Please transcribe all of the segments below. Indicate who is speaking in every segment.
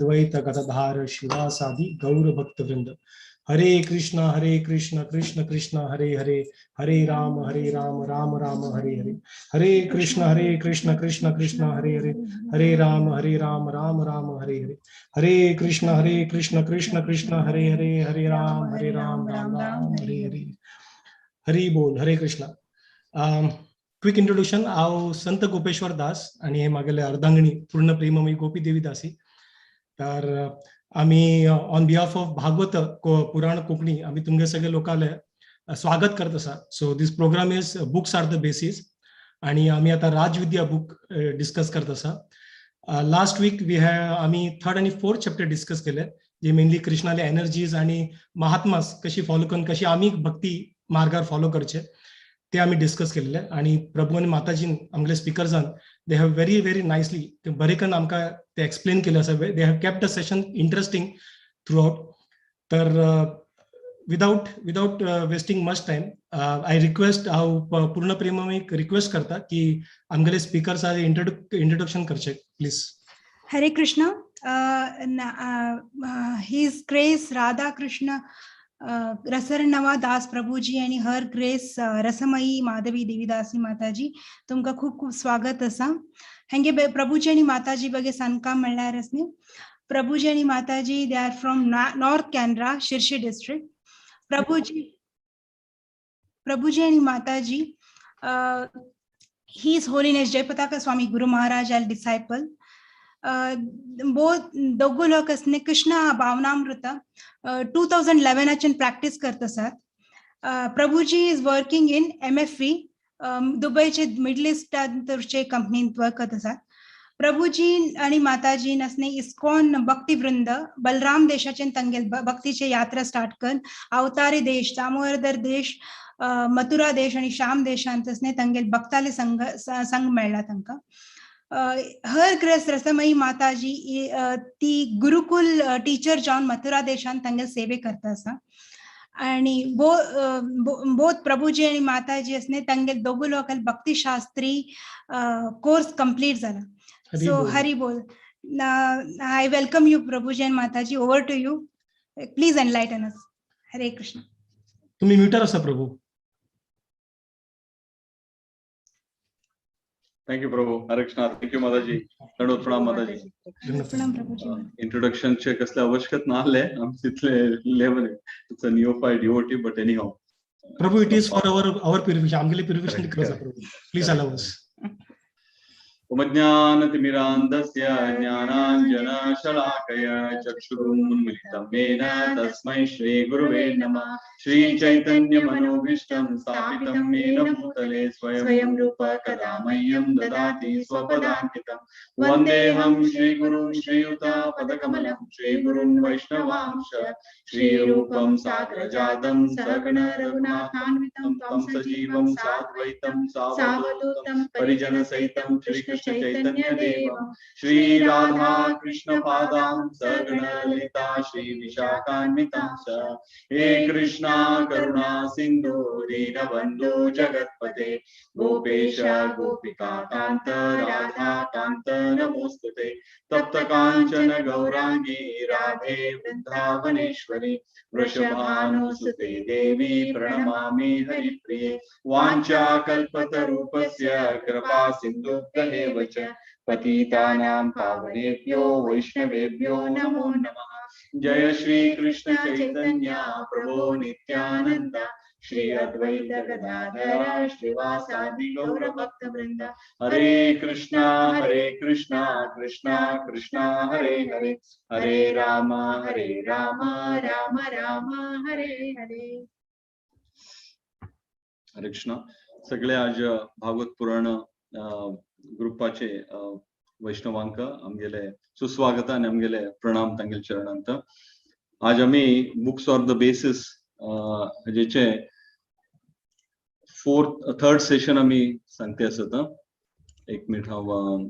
Speaker 1: अद्वैत गदाधार श्रीवासादि गौर भक्तवृंद। हरे कृष्णा कृष्ण कृष्ण हरे हरे, हरे राम राम राम हरे हरे। हरे कृष्ण कृष्ण कृष्ण हरे हरे, हरे राम राम राम हरे हरे। हरे कृष्ण कृष्ण कृष्ण हरे हरे, हरे राम राम राम हरे हरे। हरी बोल। Hare Krishna. Quick introduction. हांव संत गोपेश्वर दास आणि हे मागेले अर्धांगिणी पूर्ण प्रेममयी गोपी देवी दासी। तर आमी on behalf of Bhagavata Purana Konkani आमी तुमगे सगळे लोकांले स्वागत करत आसा। So this program is books are the basis आणि आमी आतां राजविद्या बूक डिस्कस करत आसा। लास्ट वीक we have आमी थर्ड आनी फोर्थ चॅप्टर डिस्कस केले, जे मेनली कृष्णाले एनर्जीज आणि महात्मास कशी फॉलो करून कशी आमी भक्ती मार्गार फॉलो करचे ते आमी डिस्कस केलेले। आणि प्रभू आनी माताजीन आमगेले स्पिकर्सान they have very very nicely ते बरे करून आमकां ते एक्सप्लेन केले आसा। They have kept the session interesting throughout. तर without wasting much time I request, हांव पूर्ण प्रेममयी रिक्वेस्ट करता की आमगेले स्पिकर्स इंट्रोडक्शन करचे please.
Speaker 2: Hare Krishna. His Grace Radha Krishna Rasarnava Das Prabhuji आणि हर ग्रेस रसमयी माधवी देवीदासी माताजी, तुमकां खूब खूब स्वागत आसा। हेंगे प्रभुजी आणि माताजी बगे सानकाम म्हणल्यार आसनी। प्रभुजी आणि माताजी they are from North Canara, Shirshi district. Prabhuji आणि माताजी His Holiness Jayapataka Swami Guru Maharaj al disciple. Both दोगू लोक आसने कृष्ण भावनामृत 2011 प्रॅक्टीस करत आसात। Prabhuji is working in MFV, दुबईचे middle ईस्टाचे कंपनीत वर्क करत आसात। प्रभुजी आणि माताजी आसने इस्कॉन भक्तीवृंद बलराम देशाचे तंगेल भक्तीचे यात्रा स्टार्ट कर अवतारी देश, दामोदर देश, मथुरा देश आणि श्याम देशांत आसने तंगेल भक्ताले संघ संघ मेळ्ळा तांकां। हर ग्रेस रसमयी माताजी ती गुरुकुल टीचर जावन मथुरा देशांत तांगेल सेवे करता आसा। आणि बोथ प्रभुजी आणि माताजी आसने तांगेल दोगू लोकांक भक्तिशास्त्री कोर्स कंप्लीट जाला। सो हरी बोल। I welcome you Prabhuji आणि माताजी, over to you, please enlighten us. Hare Krishna.
Speaker 1: तुम्ही म्युटर आसा Prabhu.
Speaker 3: Thank you Prabhu. Hare Krishna. Thank you माताजी. दंडवत प्रणाम माताजी.
Speaker 2: प्रणाम प्रभुजी.
Speaker 3: इंट्रोडक्शनचे कसले आवश्यकत नाहले, आमचे तितले level, it's a neophyte devotee, but anyhow
Speaker 1: Prabhu, it is for our purification, आमगेले प्युरिफिकेशन करता प्रभू, प्लीज अलाउ अस.
Speaker 3: उमज्ञानतिमिरान्धस्य ज्ञानाञ्जनशलाकय चक्षुरुन्मीलितं येन तस्मै श्रीगुरुवे नमः। श्रीचैतन्यमनोभीष्टं स्थापितं येन भूतले स्वयं रूप कदा मह्यं ददाति स्वपदान्तिकं। वन्देऽहं श्रीगुरुं श्रीयुतपदकमलं श्रीगुरुं वैष्णवांश श्रीरूपं साग्रजातं सगण रघुनाथान्वितं तं सजीवं साद्वैतं सावधूतं परिजनसहितं श्रीकृष्ण चैतन्य देवं श्री राधा कृष्ण पादां सगण ललिता श्री विशाखान्वितं च। हे कृष्णा करुणा सिंधु दीनबंधु जगत्पते गोपेश गोपिका कांत राधा कांत नमोस्तुते। तप्त कांचन गौरांगी राधे वृंदावनेश्वरी वृषभानुसुते देवी प्रणमामि हरिप्रिये। वाञ्छा कल्पतरूपस्य कृपा सिन्धुभ्य एव च पतितानां पावनेभ्यो वैष्णवेभ्यो नमो नमः। जय श्री कृष्ण चैतन्य प्रभु नित्यानंद श्री अद्वैत गदाधर श्रीवासादि गौर भक्त वृंद। हरे कृष्णा कृष्णा कृष्णा हरे हरे, हरे राम राम राम हरे हरे। हरे कृष्णा. सगळे आज भागवत पुराण ग्रुपाचे वैष्णवांक आमगेले सुस्वागत आणि आमगेले प्रणाम तांगेले चरणांत। आज आमी बुक्स ऑर the basis हाजेचे थर्ड सेशन आमी सांगते आसत। एक मिनिट, हांव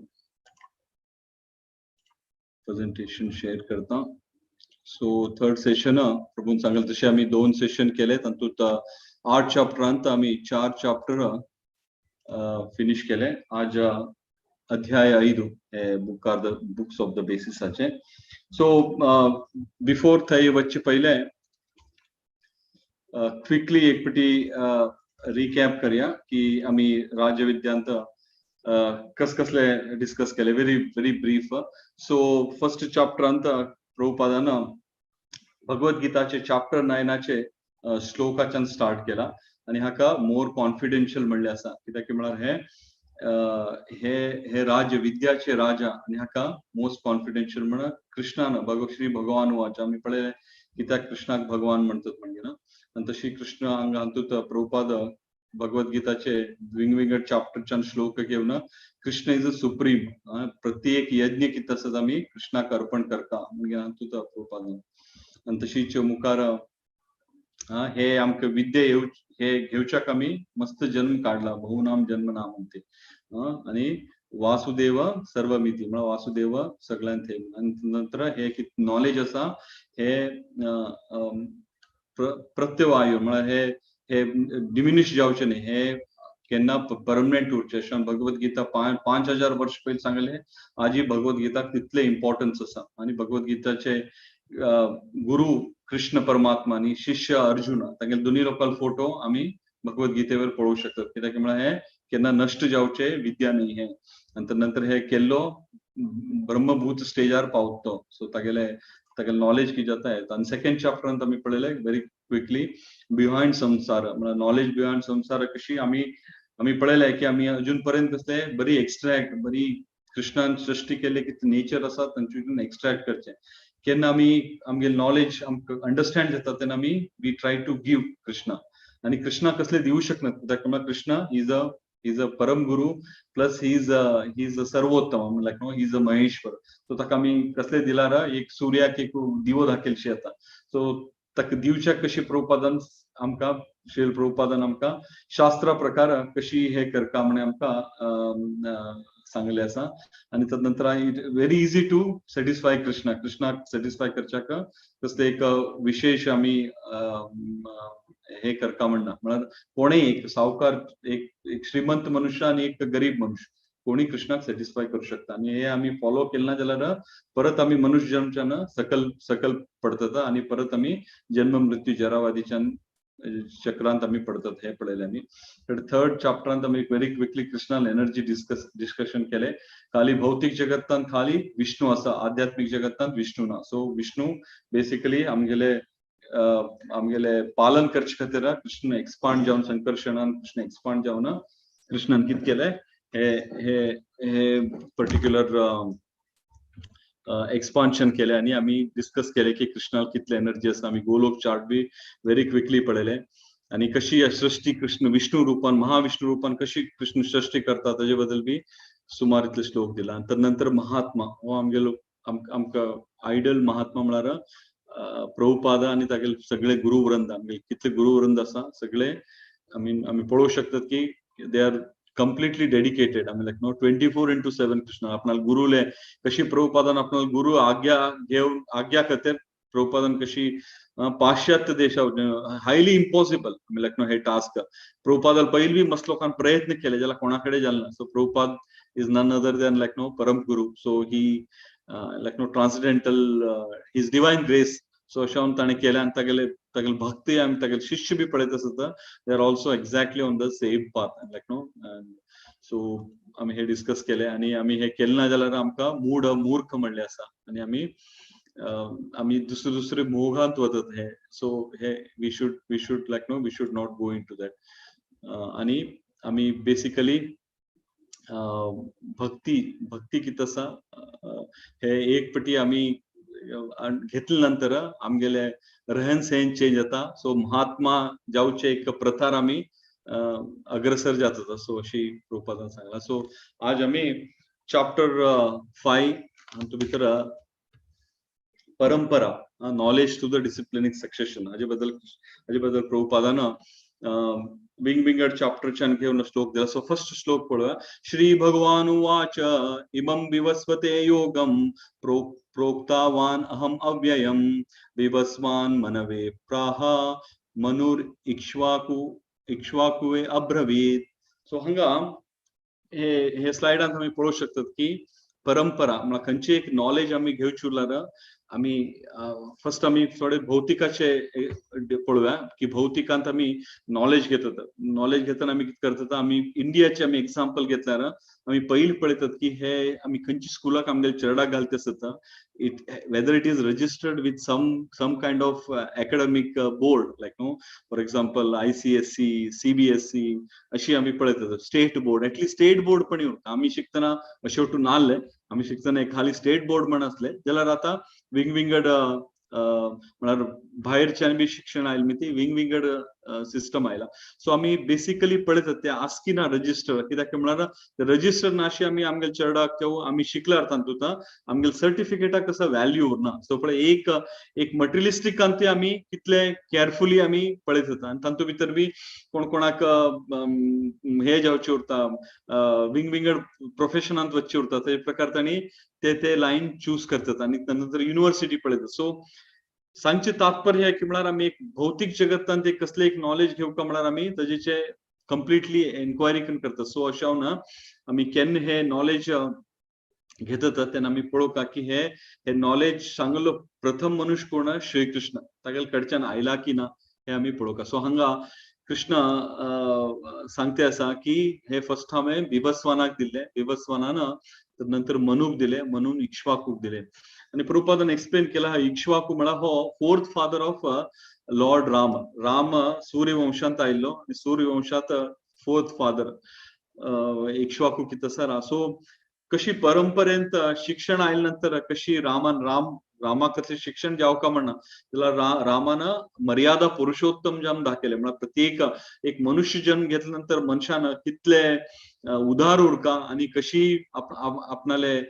Speaker 3: प्रेझेंटेशन शेअर करता। सो थर्ड सेशन प्रभून सांगले तशें आमी 2 सेशन केले, तातूंत 8 चॅप्टरांत आमी 4 चॅप्टर फिनिश केले। आज अध्याय 5 हे book are the books of the बेसिसाचे. So before थंय वचचे पयले क्विकली एक पटी रिकॅप करया की आमी राज्यविद्यांत कस कसले डिस्कस केले, very very brief. So first चॅप्टरांत प्रभुपादान भगवद गीताचे चॅप्टर 9 श्लोकाच्यान स्टार्ट केला आनी हाका मोर कॉन्फिडेन्शियल म्हणले आसा, कित्याक म्हळ्यार हे हे हे राज्य विद्याचे राजा आनी हाका मोस्ट कॉन्फिडेन्शियल म्हण कृष्णान श्री भगवान वाच आमी पळयलें कित्याक कृष्णाक भगवान म्हणतात म्हणजे ना. आनी तशी कृष्ण हांगा हातूंत प्रभुपाद भगवद गीताचे विंगविंगड चॅप्टरच्यान श्लोक घेवन कृष्ण is a supreme, प्रत्येक यज्ञ कितें आसा आमी कृष्णाक अर्पण करता म्हणजे हातूंत प्रभुपाद. आनी तशीच मुखार हे आमकां विद्या हे घेवच्याक आमी मस्त जन्म काडला, बहुनाम जन्म ना म्हणते आनी वासुदेव सर्वमिती म्हळ्यार वासुदेव सगळ्यांत हे. आनी नंतर हे कितें नॉलेज आसा हे प्रत्यवायू म्हळ्यार हे हे डिमिनिश जावचे न्ही, हे केन्ना परमनंट उरचें. अशें भगवद गीता 5000 वर्ष पयलीं सांगलें, आजी भगवद गीताक तितलें इम्पॉर्टन्स आसा. आनी भगवद गीताचे गुरु कृष्ण परमात्मा आनी शिष्य अर्जुन तांगेले दोनी लोकांलो फोटो आमी भगवद गीतेवर पळोवंक शकतात, कित्याक म्हळ्यार हे केन्ना नश्ट जावचे विद्या न्ही हे. आनी नंतर हे केल्लो ब्रह्मभूत स्टेजार पावतो, सो तागेले तागेले नॉलेज कितें जाता येता. आनी सेकंड चॅप्टरांत आमी पळयलें व्हेरी क्विकली बियॉन्ड संसार म्हळ्यार नॉलेज बियॉन्ड संसार कशी आमी आमी पळयलें की आमी अजून पर्यंत कसले बरी एक्स्ट्रॅक्ट बरी कृष्णान सृश्टी केल्ले कितें नेचर आसा तांचे एक्स्ट्रॅक्ट करचें. केन्ना आमी आमगे नॉलेज आमकां अंडरस्टँड जाता तेन्ना आमी we try to give Krishna. आनी कृष्णा कसले दिवू शकना कित्याक म्हळ्यार कृष्णा is a परम गुरु plus he is a सर्वोत्तम, like no he is a Maheshwar. So ताका आमी कसले दिल्यार एक सुर्याक एक दिवो दाखयलशी जाता. सो ताका दिवच्याक कशी प्रभुपादान आमकां श्रील प्रभुपादान आमकां शास्त्रा प्रकार कशी हे करका म्हण आमकां सांगले आसा. आनी तदनंतर very easy to satisfy Krishna, कृष्णाक सॅटिस्फाय करच्याक कसले एक विशेष आमी हे करका म्हणना, म्हळ्यार कोणेय एक सावकार एक श्रीमंत मनुष्य आनी एक गरीब मनुष्य कोणी कृष्णाक सॅटिस्फाय करू शकता. आनी हे आमी फॉलो केले ना जाल्यार परत आमी मनुष्य जन्मच्यान सकल सकल पडतात आनी परत आमी जन्म मृत्यू जरावादीच्यान चक्रांत आमी पडतात हे पळयलें आमी. थर्ड चॅप्टरांत आमी व्हेरी क्विकली कृष्णान एनर्जी डिस्कशन केलें. खाली भौतीक जगत्तांत खाली विष्णू आसा, आध्यात्मीक जगत्तांत विष्णू ना. सो विष्णू बेसिकली आमगेले आमगेले पालन करचे खातीर कृष्ण एक्सपांड जावन संकर्षणान कृष्ण एक्सपांड जावन कृष्णान कितें केलें हे हे हे पर्टिक्युलर एक्सपान्शन केलें. आनी आमी डिस्कस केलें की कृष्णाक कितले एनर्जी आसा. आमी Golok chart be very quickly पळयलें आनी कशी सृष्टी कृष्ण विष्णू रूपान महाविष्णू रूपान कशी कृष्ण सृष्टी करता ताजे बद्दल बी सुमार इतले श्लोक दिला. आनी नंतर महात्मा हो आमगेलो आमकां आयडल महात्मा म्हळ्यार प्रभुपाद आनी तागेले सगळे गुरुवृंद, आमगेले कितले गुरुवृंद आसा सगळे आमी आमी पळोवंक शकतात की they are completely dedicated. I mean like no 24/7 Krishna आपणाल गुरुले कशी प्रभुपादान आपणाल गुरु आज्ञा घेवन आज्ञा खातीर प्रभुपादान कशी पाश्चात्य देशा highly impossible like no hey task प्रभुपादान पयलीं बी मस्त लोकांनी प्रयत्न केले जाल्यार कोणा कडेन जालें ना. So Prabhupada is none other than like no परम गुरु. So he like no transcendental his divine grace. So अशें ताणें केलें आनी तागेले तागेले भक्ती आनी तागेले शिष्य बी पळयत आसता they are also exactly on the same path like no. So आमी हे डिस्कस केले आनी आमी हे केलें ना जाल्यार आमकां मूड मूर्ख म्हणलें आसा आनी आमी आमी दुसरे दुसरे मोगांत वतात हे. सो हे we should like no we should not go into that. आनी आमी बेसिकली भक्ती भक्ती कितें आसा हे एक पटी आमी घेतले नंतर आमगेले रहन सहन चेंज जाता. सो महात्मा जावचे एक प्रथार आमी अग्रसर जाता. सो अशी प्रभुपादान सांगला. सो आज आमी चॅप्टर 5 हातूंत भितर परंपरा knowledge to the disciplinic succession हाजे बद्दल प्रभुपादान विंग विंगड चॅप्टरच्यान घेवन श्लोक दिला. सो फर्स्ट श्लोक पळोवया. श्री भगवान उवाच इमं विवस्वते योगम प्रोक्तावान अहम अव्ययम विवस्वान मनवे प्राह मनुर इक्ष्वाकु इक्ष्वाकुवे अब्रवीत. सो हांगा हे हे स्लायडांत आमी पळोवंक शकतात की परंपरा म्हळ्यार खंयची एक नॉलेज आमी घेवची उरल्यार आमी फर्स्ट आमी थोडे भौतिकाचे पळोवया की भौतिकांत आमी नॉलेज घेतात. नॉलेज घेतना आमी कितें करतात, आमी इंडियाचे आमी एग्जाम्पल घेतल्यार आमी पयलीं पळयतात की हे आमी खंयची स्कुलाक आमगेले चेरडाक घालते आसता, it whether it is registered with some kind of academic board, like no, for example ICSE, CBSE अशी आमी पळयतात. State board, at least state board पण येवन आमी शिकतना अशें वटून नासले. आमी शिकतना एक खाली स्टेट बोर्ड म्हण आसले, जाल्यार आतां विंगविंगड म्हळ्यार भायरच्यान बी शिक्षण आयलें, ती विंगविंगड सिस्टम आयला. सो आमी बेसिकली पळयतात ते आसकी ना रजिस्टर, कित्याक म्हळ्यार रजिस्टर नाशी आमी आमगेले चेरडाक किंवा आमी शिकल्यार तातूंत आमगेले सर्टिफिकेटाक कसो व्हॅल्यू उरना. सो पळय एक एक मटेरियलिस्टिकान ते आमी कितले केअरफुली आमी पळयत आनी तातूंत भितर बी कोण कोणाक हे जावचे उरता, विंगविंगड प्रोफेशनांत वचचे उरता, ते प्रकार तांणी ते ते लायन चूज करतात आनी नंतर युनिव्हर्सिटी पळयतात. सो सांगचे तात्पर्य हे की म्हळ्यार आमी एक भौतीक जगतांत एक कसले एक नॉलेज घेवका म्हळ्यार आमी ताजेचे कंप्लिटली एन्क्वायरी करतात. सो अशें हांव आमी केन्ना हे नॉलेज घेतात तेन्ना आमी पळोवका की हे हे नॉलेज सांगलो प्रथम मनुष्य कोण, श्रीकृष्ण, तागेले कडच्यान आयला की ना हे आमी पळोवका. सो हांगा कृष्ण सांगते आसा की हे फर्स्ट हांवें बिभस्वानाक दिल्ले, बिभस्वानान नंतर मनूक दिले, मनून इक्ष्वाकूक दिले. आणि प्रभुपादान एक्सप्लेन केला, इक्ष्वाकू म्हळ्यार हो fourth father of Lord Ram. Ram सूर्यवंशांत आयिल्लो आनी सूर्यवंशांत फोर्थ फादर इक्ष्वाकू कितें आसा. सो कशी परंपरेंत शिक्षण आयले नंतर कशी रामान राम रामाक कसलें शिक्षण जावका म्हणना जाल्यार रामान मर्यादा पुरुषोत्तम जन्म दाखयले. म्हळ्यार प्रत्येक एक मनुष्य जन्म घेतल्या नंतर मनशान कितले उदार उरका आणि कशी आपणाले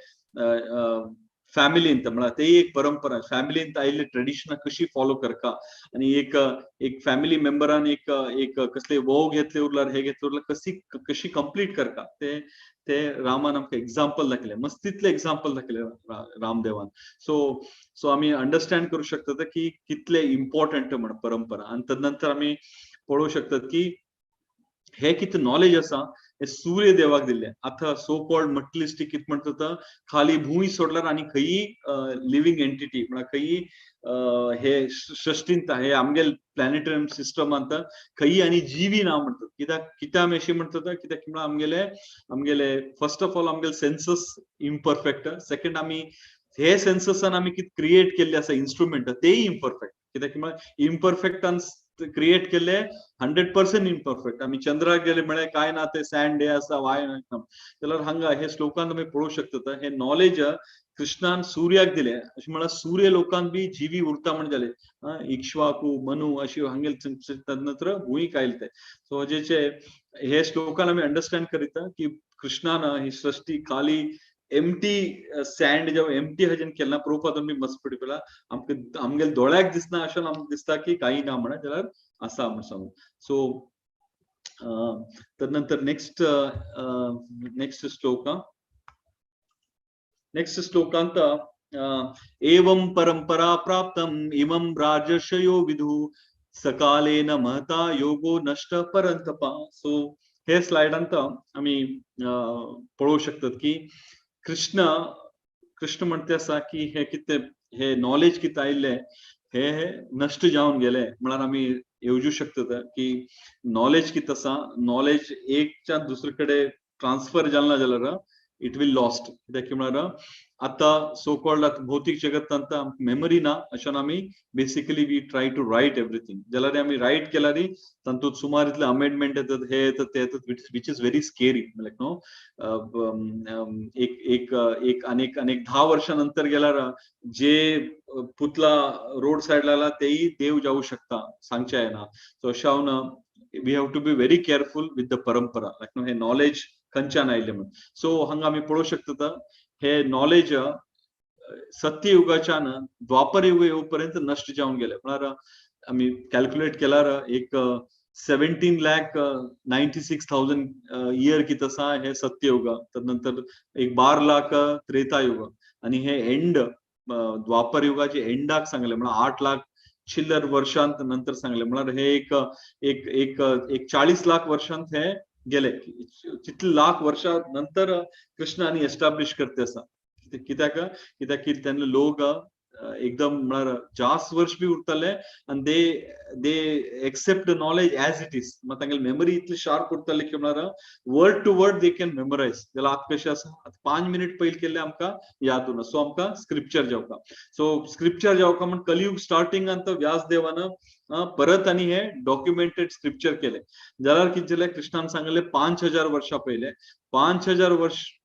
Speaker 3: फॅमिलींत, म्हळ्यार ते एक परंपरा फॅमिलींत आयिल्ले ट्रेडिशनां कशी फॉलो करका आणि एक एक फॅमिली मेंबरान एक एक कसले वोव घेतले उरल्यार हे घेतले उरल्यार कशी कशी कंप्लीट करका ते ते रामान आमकां एग्जाम्पल दाखयले, मस्तीतले एग्जाम्पल दाखयले रामदेवान. सो सो आमी अंडरस्टँड करू शकतात की कितले इम्पॉर्टंट म्हण परंपरा. आनी तदनंतर आमी पळोवंक शकतात की हे कितें नॉलेज आसा हे सूर्य देवाक दिल्ले. आतां सो कॉल्ड मटेरियलिस्टीक कितें म्हणटा, खाली भूंय सोडल्यार आनी खंयी लिव्हिंग एंटिटी, म्हळ्यार खंयी हे सृश्टींत, हे आमगेल प्लॅनेटरी सिस्टमांत खंयी आनी जिवी ना म्हणटात. कित्याक कित्याक आमी अशें म्हणटात? कित्याक म्हळ्यार आमगेले आमगेले फर्स्ट ऑफ ऑल आमगेले सेन्सस इम्परफेक्ट, सेकंड आमी हे सेन्ससान आमी कितें क्रिएट केल्ले आसा इन्स्ट्रुमेंट तेय इम्परफेक्ट. कित्याक म्हळ्यार इम्परफेक्टान क्रिएट केल्ले 100% इम्परफेक्ट. आमी चंद्राक गेले म्हळ्यार काय ना, ते सँड हे आसा वाय ना. जाल्यार हांगा हे श्लोकांत आमी पळोवंक शकतात हे नॉलेज कृष्णान सूर्याक दिले, अशें म्हळ्यार सूर्य लोकांत बी जिवी उरता म्हण जाले. इक्ष्वाकू मनु अशी हांगेल तदनंतर भूंयक आयले ते. सो जेचे हे श्लोकान आमी अंडरस्टँड करिता की कृष्णान ही सृष्टी खाली एम्प्टी सँड जेव्हा एम्प्टी हजेन केला, प्रभुपादान बी मस्त पडला आमकां आमगेले दोळ्याक दिसना अशें आमकां दिसता की काही ना म्हणा, जाल्यार आसा म्हण सांगू. सो तदनंतर नेक्स्ट नेक्स्ट श्लोक, नेक्स्ट श्लोकांत एवं परंपरा प्राप्तम इमं राजर्षयो विदु सकालेन महता योगो नष्ट परंतपा. सो हे स्लायडांत आमी पळोवंक शकतात की कृष्ण कृष्ण म्हणते आसा की हे कितें हे नॉलेज कितें आयिल्लें हे नश्ट जावन गेले. म्हळ्यार आमी येवजू शकतात की नॉलेज कितें आसा, नॉलेज एकच्यान दुसरे कडेन ट्रान्सफर जालें ना जाल्यार it will lost. कित्याक म्हळ्यार आतां सो कॉल्ड आतां भौतीक जगतांत मेमरी ना, अशें आमी basically we try to write everything. जाल्यार आमी रायट केल्यार तातूंत सुमार इतले अमेंडमेंट येतात, हे येतात, ते येतात, which is very scary, like no, एक एक एक अनेक अनेक 10 वर्षां नंतर गेल्यार जे पुतला रोड सायड लागला तेही देव जाऊ शकता, सांगचे येना. सो अशें हांव we have to be very careful with the परंपरा, लायक नो हे नॉलेज खंयच्यान आयलें म्हण. सो हांगा आमी पळोवंक शकतात हे नॉलेज सत्ययुगाच्यान द्वापर युग येवपर्यंत नष्ट जावन गेले. म्हळ्यार आमी कॅल्क्युलेट केल्यार एक 17,96,000 इयर कितें आसा हे सत्ययुग, तर नंतर एक 12 लाख त्रेतायुग आणि हे एंड द्वापर युगाचे एंडाक सांगले म्हळ्यार 8 लाख चिल्लर वर्षांत नंतर सांगले. म्हळ्यार हे एक एक एक एक 40 लाख वर्षांत हे गेले कितले लाख वर्षां नंतर कृष्ण आनी एस्टाब्लिश करते आसा. कित्याक कित्याक की तेन्ना लोक एकदम म्हळ्यार जास्त वर्ष बी उरताले आनी they they accept the knowledge as it is. मागीर तांगेली मेमरी इतली शार्प उरताली की म्हळ्यार word to word they can memorize. जाल्यार आतां कशें आसा, आतां 5 मिनट पयलीं केल्लें आमकां याद उरना. सो आमकां स्क्रिप्चर जावका, सो स्क्रिप्चर जावका म्हण कलियुग स्टार्टिंगान तो व्यासदेवान परत आनी हे डॉक्युमेंटेड स्क्रिप्चर केले. जाल्यार कितें जालें, कृष्णान सांगलें 5000 वर्षां पयले, 5000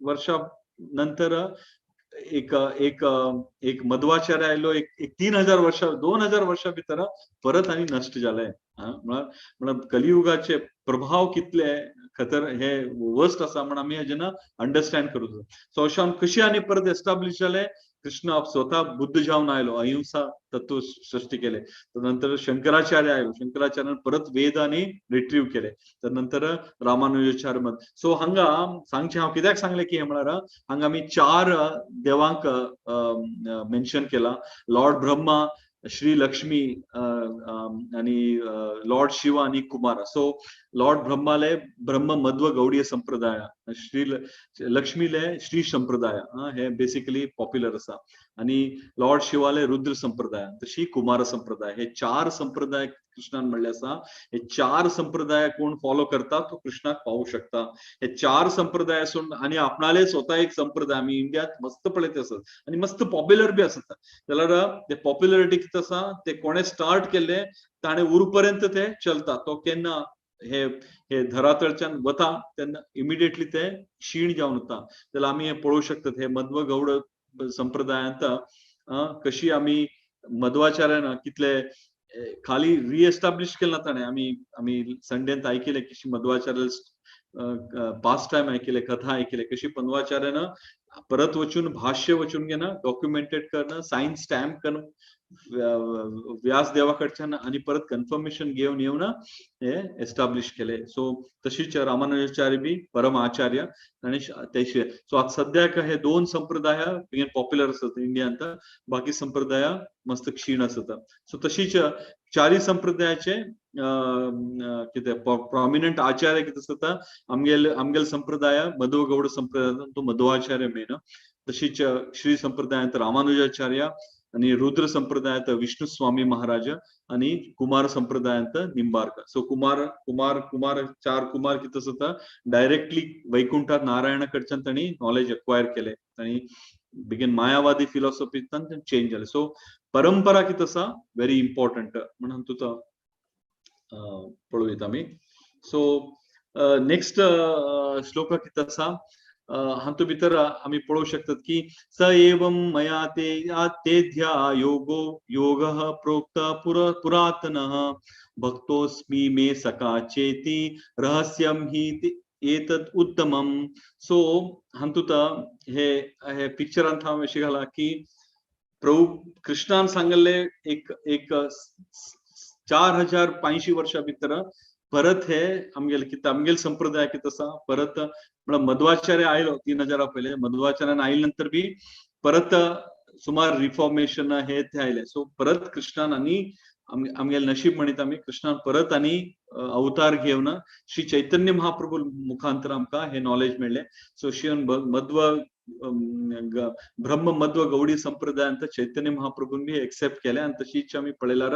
Speaker 3: वर्षां नंतर एक एक एक मध्वाचार्य आयलो, एक एक 3000 वर्षां 2000 वर्षां भितर परत आनी नश्ट जालें. म्हळ्यार कलियुगाचे प्रभाव कितले खतर हे वर्स्ट आसा म्हण आमी हेजेन अंडरस्टँड करूं जाय. सो अशें कशी आनी परत एस्टाब्लिश जालें, कृष्ण स्वतः बुद्ध जावन आयलो, अहिंसा तत्व सृष्टी केले. तर नंतर शंकराचार्य आयलो, शंकराचार्यान परत वेद आनी रिट्रीव केले. तर नंतर रामानुजाचार्य मत. सो हांगा सांगचें हांव कित्याक सांगलें की हे म्हळ्यार हांगा आमी 4 देवांक मेन्शन केला, लॉर्ड ब्रह्मा, श्री लक्ष्मी आणि लॉर्ड शिव आणि कुमार. सो लॉर्ड ब्रह्माले ब्रह्म मध्व गौडीय संप्रदाय, श्री लक्ष्मीले श्री संप्रदाय हे बेसिकली पॉप्युलर आसा, आणि लॉर्ड शिवाले रुद्र संप्रदाय, तशी कुमार संप्रदाय. हे 4 संप्रदाय कृष्णान म्हणले आसा. हे 4 संप्रदाय कोण फॉलो करता तो कृष्णाक पावू शकता. हे 4 संप्रदाय आसून आणि आपणाले स्वतः एक संप्रदाय आमी इंडियात मस्त पळयत आसत आणि मस्त पॉप्युलर बी आसता. जाल्यार ते पॉप्युलरिटी कितें आसा, ते कोणे स्टार्ट केल्ले ताणें उरपर्यंत ते चलता. तो केन्ना हे हे धरातळच्यान वता तेन्ना इमिडिएटली ते क्षीण जावन वता. जाल्यार आमी हे पळोवंक शकतात हे मध्व गौड संप्रदायांत कशी आमी मध्वाचार्यान कितले खाली रिएस्टाब्लिश केला ताणें. आमी आमी संडेंत आयकिलें कशी मध्वाचार्य पास्ट टायम आयकिले, कथा आयकिले, कशी मध्वाचार्यान परत वचून भाष्य वचून घेना डॉक्युमेंटेड करणं, सायन्स स्टॅम्प करणं व्यास देवा कडच्यान आणि परत कन्फर्मेशन घेवन येवन हे एस्टाब्लिश केले. सो तशीच रामानुजाचार्य बी परम आचार्य आणि तेशे. सो आता सद्याक हे 2 संप्रदाय पॉप्युलर आसत इंडियांत, बाकी संप्रदाय मस्त क्षीण आसत. सो तशीच चारी संप्रदायाचे कितें प्रॉमिनंट आचार्य कितें आसता, आमगेल आमगेल संप्रदाय मध्व गौड संप्रदाय तो मध्वाचार्य मेन, तशीच श्री संप्रदायांत रामानुजाचार्य आणि रुद्र संप्रदायात विष्णू स्वामी महाराज आणि कुमार संप्रदायांत निंबार्क. सो कुमार कुमार कुमार 4 कुमार कितें आसता डायरेक्टली वैकुंठात नारायणा कडच्यान तांणी नॉलेज अक्वायर केले आणि बिगेन मायावादी फिलॉसॉफींतल्यान चेंज जाले. सो परंपरा कितें आसा व्हेरी इम्पॉर्टंट म्हणून तुका पळोवयता आमी. सो नेक्स्ट श्लोक कितें आसा हातूंत भितर आमी पळोवंक शकतात की स एवं मया ते तेध्या योगो योगः प्रोक्त पुरातनः भक्तोस्मि मे सखा चेति रहस्यम हि एतत् उत्तमम. सो हातूंत हे हे पिक्चरांत हांव अशें घाला की प्रभू कृष्णान सांगल्ले एक एक 4500 वर्षां भितर परत हे आमगेले कितें आमगेले संप्रदाय कितें आसा परत म्हळ्यार मध्वाचार्य आयलो 3000 पयले, मध्वाचार्यान आयले नंतर बी परत सुमार रिफॉर्मेशन हे ते आयले. सो परत कृष्णान आनी आमगेले नशीब म्हणीत आमी कृष्णान परत आनी अवतार घेवन श्री चैतन्य महाप्रभू मुखांतर आमकां हे नॉलेज मेळ्ळें. सो श्री मध्व ब्रह्म मध्व गौडी संप्रदायांत चैतन्य महाप्रभून बी एक्सेप्ट केले आनी तशीच आमी पळयल्यार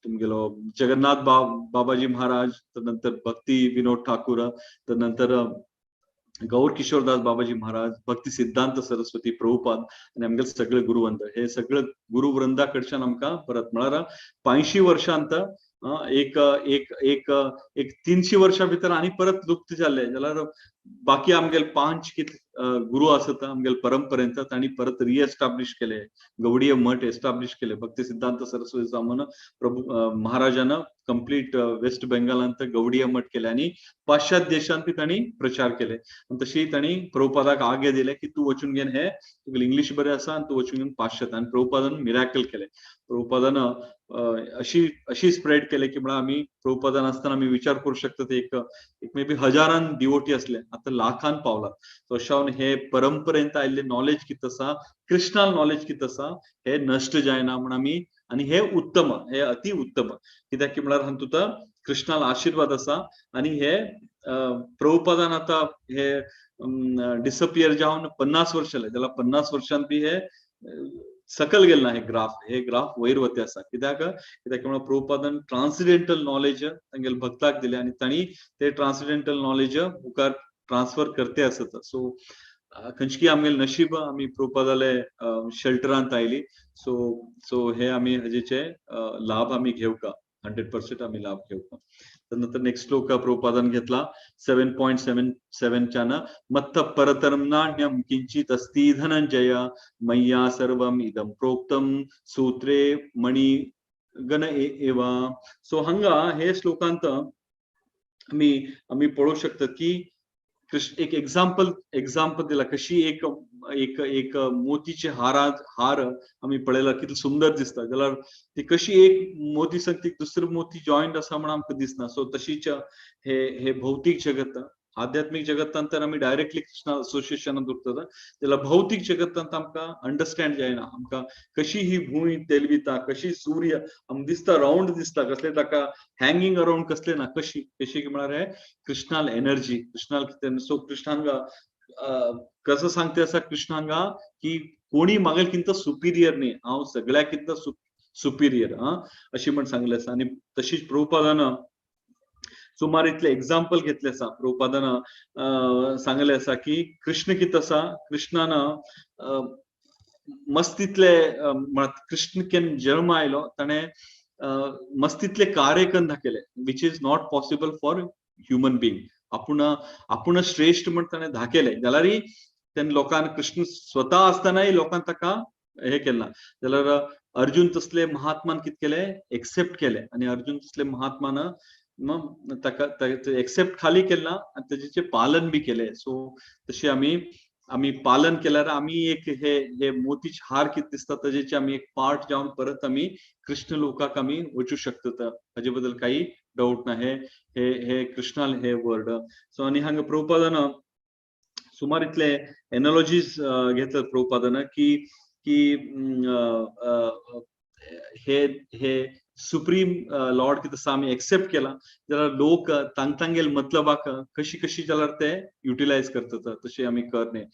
Speaker 3: तुमगेलो जगन्नाथ बाबाजी महाराज, नंतर भक्ती विनोद ठाकूर, नंतर गौर किशोरदास बाबाजी महाराज, भक्ती सिद्धांत सरस्वती प्रभुपाद आनी आमगेले सगळे गुरुवंत, हे सगळे गुरुवृंदा कडच्यान आमकां परत म्हळ्यार 500 वर्षांत एक एक एक एक 300 वर्षां भितर आनी परत लुप्त जाल्ले. जाल्यार बाकी आमगेले 5 कितले गुरु आसत आमगेले परंपरेंत तांणी परत रिएस्टाब्लिश केले, गौडीय मठ एस्टाब्लिश केले. भक्ती सिद्धांत सरस्वती सामन प्रभू महाराजान कंप्लीट वेस्ट बेंगालांत गौडीय मठ केले आनी पाश्चात्य देशांत बी तांणी प्रचार केले. आनी तशी तांणी प्रभुपादाक आगे दिले की तूं वचून घेवन हे तुगेलें इंग्लीश बरें आसा आनी तूं वचून घेवन पाश्चात्य. आनी प्रभुपादान मिराकल केले, प्रभुपादान अशी अशी स्प्रेड केले की म्हळ्यार आमी प्रभुपादान आसतना आमी विचार करूं शकतात एक एक मे बी हजारान डिवोटी असले, आतां लाखान पावला. अशें हे परंपरेंत आयिल्ले नॉलेज कितें आसा, कृष्णाल नॉलेज कितें आसा हे नश्ट जायना म्हण आमी, आनी हे उत्तम, हे अति उत्तम. कित्याक की म्हळ्यार हातूंत कृष्णाला आशीर्वाद आसा. आणि हे प्रभुपादान आता हे डिसअपियर जावन 50 वर्ष जाले, त्याला 50 वर्षांत बी हे सकल गेले ना. हे ग्राफ, हे ग्राफ वयर वते आसा. कित्याक? कित्याक म्हणल्यार प्रभुपादान ट्रान्सिडेंटल नॉलेज तांगेले भक्ताक दिले आनी तांणी ते ट्रान्सिडेंटल नॉलेज मुखार ट्रान्सफर करते आसत. सो खंयची आमगेले नशीब आमी प्रभुपादाले शेल्टरांत आयली. सो सो हे आमी हेजेचे लाभ आमी घेवका, 100% आमी लाभ घेवका. नंतर नेक्स्ट श्लोक प्रभुपादान घेतला 7.77च्यान, मत्त परतरम नाण्यम किंचित अस्ति धनंजय मय्या सर्वम इदम प्रोक्तम सूत्रे मणि गण एवा. सो हांगा हे श्लोकांत आमी आमी पळोवंक शकतात की कृष्ण एक एक्झाम्पल एक्झाम्पल दिला, कशी एक एक एक मोतीचे हार आमी पळयला, कितले सुंदर दिसता, जाल्यार ती कशी एक मोती संग ती दुसरी मोती जॉईंट आसा म्हणून आमकां दिसना. सो तशीच हे हे भौतीक जगत, आध्यात्मिक जगतांत तर आमी डायरेक्टली कृष्णा असोसिएशनात उरतात, जाल्यार भौतीक जगतांत आमकां अंडरस्टँड जायना आमकां कशी ही भूंय तेलविता, कशी सूर्य आमकां दिसता, रावंड दिसता, कसले ताका हँगिंग अराउंड कसले ना, कशी कशी म्हळ्यार हे कृष्णाल एनर्जी, कृष्णाल कितें. सो कृष्ण हांगा कसं सांगते आसा कृष्ण हांगा की कोणी मागेल किंत सुपिरियर न्ही, हांव सगळ्याकिंत सुपिरियर हा अशी म्हण सांगले आसा. आनी तशीच प्रभुपादान सुमार इतले एक्झाम्पल घेतले आसा. प्रभुपादान सांगले आसा की कृष्ण कितें आसा, कृष्णान मस्तीतले, कृष्ण केन्ना जल्म आयलो ताणें मस्तीतले कार्य करून दाखयले, which is not possible for human being. आपूण आपूण श्रेष्ठ म्हण ताणें दाखयले, जाल्यारय तेन्ना लोकांक कृष्ण स्वता आसतनाय लोकांक ताका हे केलें ना. जाल्यार अर्जुन तसले महात्मान कितें केलें, एक्सेप्ट केलें आनी अर्जुन तसले महात्मान मग ताका एक्सेप्ट खाली केलें ना आनी तेजें पालन बी केलें. सो तशें आमी आमी पालन केल्यार आमी एक हे हे मोतीचे हार कितें दिसता तेजेचे आमी एक पार्ट जावन परत आमी कृष्ण लोकाक आमी वचूं शकतात, हाजे बद्दल काही डाऊट ना. हे हे हे कृष्णाल हे वर्ड. सो आनी हांगा प्रभुपादान सुमार इतले एनॉलॉजीज घेतले प्रभुपादान की की हे हे सुप्रीम लॉर्ड कितें आसा आमी एक्सेप्ट केला जाल्यार लोक तांग तांगेल मतलबाक कशी कशी जाल्यार ते युटिलायज करतात, तशें आमी कर न्ही.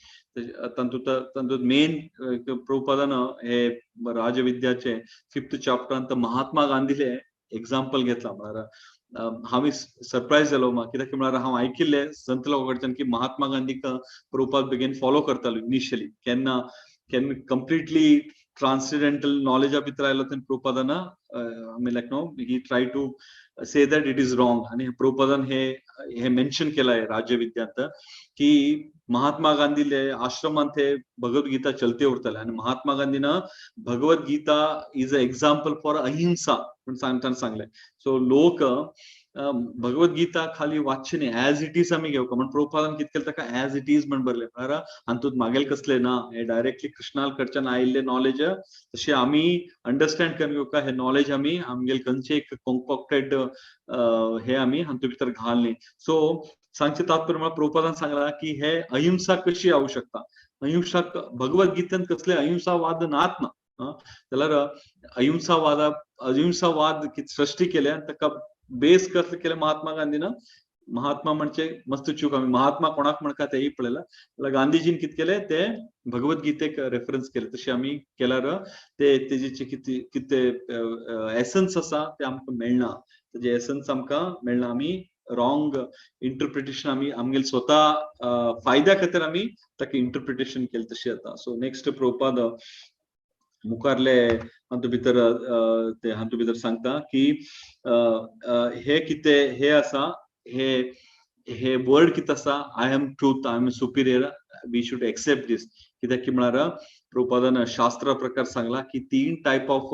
Speaker 3: तातूंत तातूंत मेन प्रभुपादान हे राजविद्याचे 5th चॅप्टरांत महात्मा गांधीले एक्झाम्पल घेतला. म्हळ्यार हांव सरप्रायज जालो कित्याक म्हळ्यार हांव आयकिल्लें संत लोकां कडच्यान की महात्मा गांधीक प्रभुपाद बेगीन फॉलो करतालो इनिशियली, केन्ना केन्ना कंप्लिटली ट्रान्सेंडेंटल नॉलेजा भितर आयलो तेन्ना प्रभुपादान, I mean, like, no, he try to say that it is wrong. आणि प्रभुपादान हे हे मेन्शन केलं आहे राज्यविद्यांत की महात्मा गांधीले आश्रमांत हे भगवद्गीता चलते उरताले आणि Mahatma गांधीनं Bhagavad Gita is a example for अहिंसा पण सांगताना सांगले. सो लोक भगवद्गीता खाली वाचचे न्ही, एज it is आमी घेवका म्हण प्रभुपादान कितें केलें, ताका एज it is म्हण बरयलें. म्हळ्यार हातूंत मागेल कसलें ना, हे डायरेक्टली कृष्णा कडच्यान आयिल्लें नॉलेज तशें आमी अंडरस्टँड करून घेवका. हे नॉलेज आमी आमगेले खंयचे एक कॉन्कॉक्टेड हे आमी हातूंत भितर घाल न्ही. सो सांगचें तात्पर्य म्हळ्यार प्रभुपादान सांगला की हे अहिंसा कशी जावं शकता, अहिंसा भगवद्गीतेन कसले अहिंसावाद नात ना, जाल्यार अहिंसावाद सृष्टी केल्या ताका बेस कसले केले महात्मा गांधीन. महात्मा म्हणजे मस्त चूक, आमी महात्मा कोणाक म्हणका तेही पळयला, जाल्यार गांधीजीन कितें केलें ते भगवद्गीतेक रेफरन्स केले. तशें आमी केल्यार ते तेजेचे कितें कितें एसन्स आसा ते आमकां मेळना, तेजे एसन्स आमकां मेळना. आमी रॉंग इंटरप्रिटेशन आमी आमगेले स्वता फायद्या खातीर आमी ताका इंटरप्रिटेशन केलें तशें जाता. सो नेक्स्ट प्रभुपाद मुखारले हातूंत भितर ते हातूंत भितर सांगता की हे कितें हे आसा, हे हे वर्ड कितें आसा, I am truth, I am superior, we should accept this. कित्याक की म्हळ्यार प्रभुपादान शास्त्र प्रकार सांगला की 3 टायप ऑफ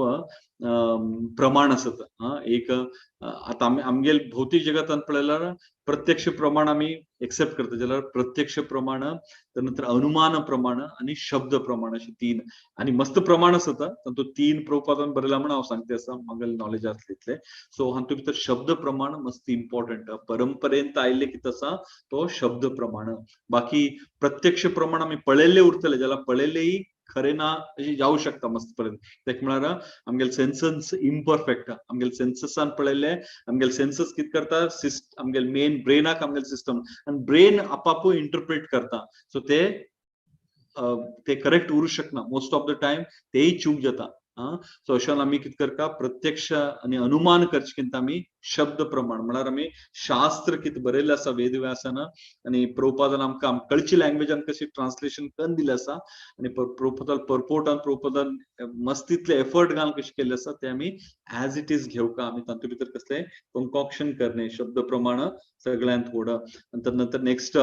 Speaker 3: प्रमाण आसत. एक आतां आमी आमगेल भौतीक जगतांत पळयल्यार प्रत्यक्ष प्रमाण आमी एक्सेप्ट करता, जाल्यार प्रत्यक्ष प्रमाण, नंतर अनुमान प्रमाण आनी शब्द प्रमाण अशे 3 आनी मस्त प्रमाण आसता. तातूंत 3 प्रभुपादान बरयला म्हण हांव सांगते आसा, म्हागेले नॉलेज आसले तितले. सो हातूंत भितर शब्द प्रमाण मस्त इम्पॉर्टंट, परंपरेन आयिल्लें कितें आसा तो शब्द प्रमाण. बाकी प्रत्यक्ष प्रमाण आमी पळयल्ले उरतले, जाल्यार पळयल्लेय खरें ना अशें जावं शकता मस्त पर्यंत. कित्याक म्हळ्यार आमगेले सेन्सीस सेन्सस इम्परफेक्ट. आमगेले सेन्ससान पळयल्ले आमगेले सेन्सस कितें करता, आमगेले मेन ब्रेनाक आमगेले सिस्टम आनी ब्रेन आपापू इंटरप्रेट करता. सो ते ते करेक्ट उरूं शकना मोस्ट ऑफ the time, तेय चूक जाता. सो अशें आमी कितें करता, प्रत्यक्ष आनी अनुमान करचे कितें आमी शब्द प्रमाण, म्हळ्यार आमी शास्त्र कितें बरयल्लें आसा वेदव्यासान आनी प्रभुपादान आमकां कळची लँग्वेजान कशी ट्रान्सलेशन करून दिलें आसा आनी प्रभुपादान पर्पोर्टान प्रभुपादान मस्तीतले एफर्ट घालून कशें केल्लें आसा ते आमी एज it is घेवका. आमी तातूंत भितर कसलें कंकॉक्शन करणे, शब्द प्रमाण सगळ्यांत थोडं. नंतर नंतर नेक्स्ट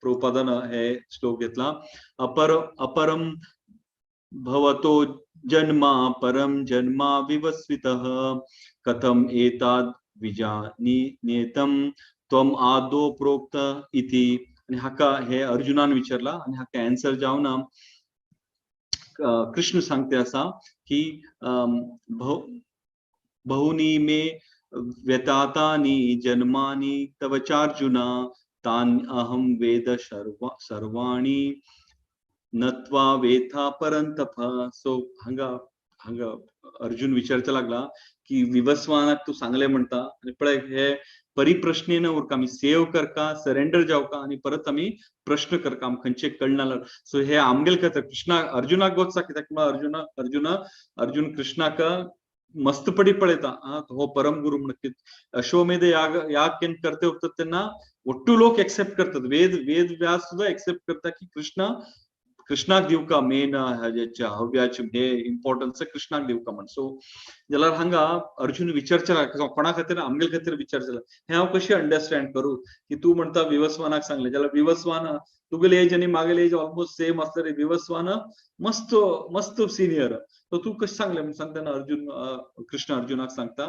Speaker 3: प्रभुपादान हे श्लोक घेतला, अपर अपरम भवतो जन्मा परम जन्मा विवस्वितः कथम एताद विजानीनेतम त्वम आदो प्रोक्त इति. आणि हाका हे अर्जुनान विचारला आणि हाका आन्सर जावन कृष्ण सांगते असा की बहुनी मे व्यतातानि जन्मानि तव चार्जुना तान् अहं वेद सर्वाणि नत्वा वेथा परंतप. सो हांगा हांगा अर्जुन विचारचा लागला की विवस्वानाक तू सांगले म्हणता आणि पळय हे परिप्रश्नेन उरका, आमी सेव करका, सरेंडर जावका आणि परत आमी प्रश्न करका, आम खंयचे कळना. सो हे आमगेल कथा कृष्णा अर्जुनाक गोत्सा कित्याक म्हळ्यार अर्जुन अर्जुन कृष्णाक मस्तपटी पळयता हो परम गुरु म्हणून. अश्वमेध याग याग केन्न करते वक्त तेन्ना ಒಟ್ಟು लोक एक्सेप्ट करतात, वेद वेद व्यास सुद्धा एक्सेप्ट करता की कृष्णा कृष्णाक दिवका मेन हव्याचे हे इम्पॉर्टन्स कृष्णाक दिवका म्हण. सो जाल्यार हांगा अर्जुन विचारचेला कोणा खातीर, आमगेल खातीर विचारचेला हे हांव कशें अंडरस्टँड करूं की तूं म्हणटा विवस्वानाक सांगलें, जाल्यार विवस्वान तुगेले एज आनी मागेले एज ऑलमोस्ट सेम आसता रे, विवस्वान मस्त मस्त सिनियर, सो तूं कशें सांगलें म्हण सांगता अर्जुन. कृष्ण अर्जुनाक सांगता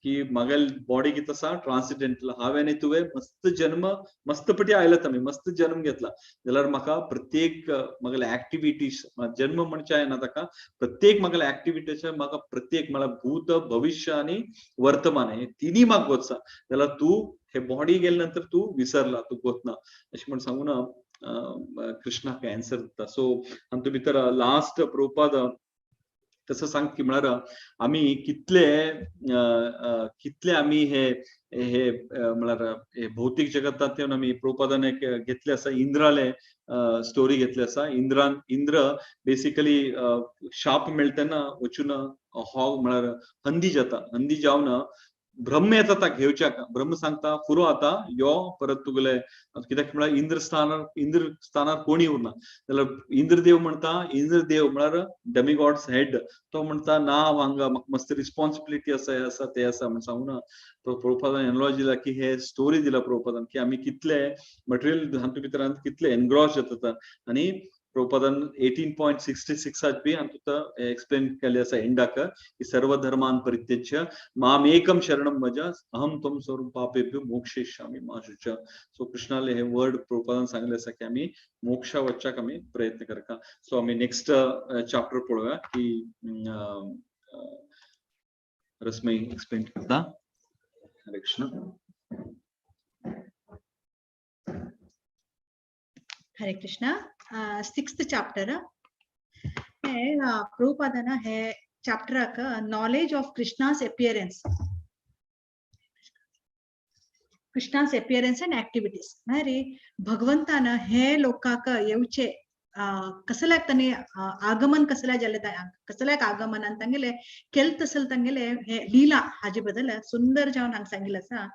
Speaker 3: की मागेल बॉडी कितें आसा ट्रान्सिडेंटल, हांवें आनी तुवें मस्त जन्म मस्तपटी आयलात, आमी मस्त जन्म घेतला, जाल्यार म्हाका प्रत्येक मागेले ऍक्टिविटीज जन्म म्हणचे जायना ताका, प्रत्येक मागेले ऍक्टिविटीचे म्हाका प्रत्येक म्हळ्यार भूत भविष्य आनी वर्तमान हे तिन्ही म्हाका गोत्सा, जाल्यार तूं हे बॉडी गेले नंतर तूं विसरला, तूं गोतना अशें म्हण सांगून कृष्णाक आन्सर दिता. सो हातूंत भितर लास्ट प्रभुपाद तसं सांग की म्हळ्यार आमी कितले कितले आमी हे हे म्हळ्यार हे भौतीक जगतांत येवन आमी प्रभुपादान एक घेतले आसा, इंद्राले स्टोरी घेतली आसा. इंद्रान इंद्र बेसिकली शाप मेळटा तेन्ना वचून हॉग म्हळ्यार हंदी जाता, हंदी जावन ब्रह्म येता ता घेवच्याक, ब्रह्म सांगता फुरो आता यो परत तुगेले, कित्याक म्हळ्यार इंद्र स्थानार इंद्र स्थानार कोणी उरना. जाल्यार इंद्रदेव म्हणटा, इंद्रदेव म्हळ्यार डेमिगॉड्स हेड, तो म्हणटा ना हांगा म्हाका मस्त रिस्पॉन्सिबिलिटी आसा, हे आसा ते आसा म्हण सांगून प्रभुपादान एनलॉजी दिला की हे स्टोरी दिला प्रभुपादान की आमी कितले मटेरियल हातूंत भितर कितले एनग्रॉस जाता. आनी प्रभुपादान 18.66 बी हातूंत एक्सप्लेन केल्ले आसा एंडाक की सर्व धर्मान परित्यज्य मामेकम शरणम भज अहम त्वं सर्व पापेभ्यो मोक्षयिष्यामि मा शुच. सो कृष्णाले हे वर्ड प्रभुपादान सांगले आसा की आमी मोक्षा वच्चाक आमी प्रयत्न करका. सो आमी नेक्स्ट चॅप्टर पळोवया की रसमयी एक्सप्लेन करता. हरे कृष्ण.
Speaker 4: हरे कृष्णा. सिक्स्थ चैप्टर है प्रभुपादन है चैप्टर का knowledge of Krishna's appearance, Krishna's appearance and activities. म्हळ्यार भगवंतान हे लोकांक येवचे कसल्याक तांणी आगमन कसल्या जालें, कसल्याक आगमनान तांगेले केल तसल तांगेले हे लीला हाजे बद्दल सुंदर जावन हांगा सांगिल्लें आसा.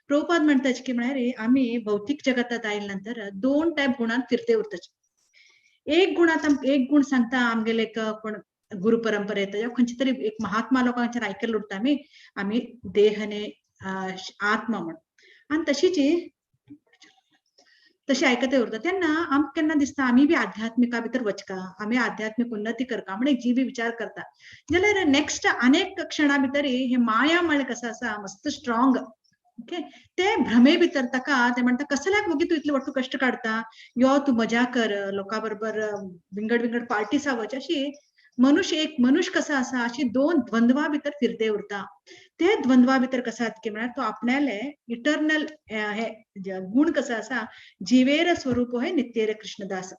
Speaker 4: प्रभुपाद म्हणटा की म्हळ्यार आमी भौतीक जगतात आयले नंतर दोन टायप गुणांत फिरते उरताचे. एक गुणात एक गुण सांगता आमगेले कोण गुरु परंपरेत खंयचे तरी एक महात्मा लोकांच्यान आयकल्लें उरता आमी आमी देहने आत्मा म्हण, आनी तशीच तशी आयकते उरता. तेन्ना आमकां केन्ना दिसता आमी बी आध्यात्मिका भितर वचका, आमी आध्यात्मिक उन्नती करका म्हण एक जीवी विचार करता. जाल्यार नेक्स्ट अनेक क्षणा भितर हे माया म्हळ्यार कसं आसा मस्त स्ट्रॉंग, ओके, ते भ्रमे भितर ताका ते म्हणटा कसल्याक वगी तूं इतले वट्टू कश्ट काडटा, यो तूं मजा कर, लोकां बरोबर विंगड विंगड पार्टीसा वच. अशी मनुष्य एक मनुष्य कसा आसा अशी दोन द्वंद्वा भितर फिरते उरता. ते द्वंद्वा भितर कसा की म्हळ्यार तो आपणाले इटर्नल हे गुण कसा आसा जिवेर स्वरूप हे नित्येर कृष्णदास,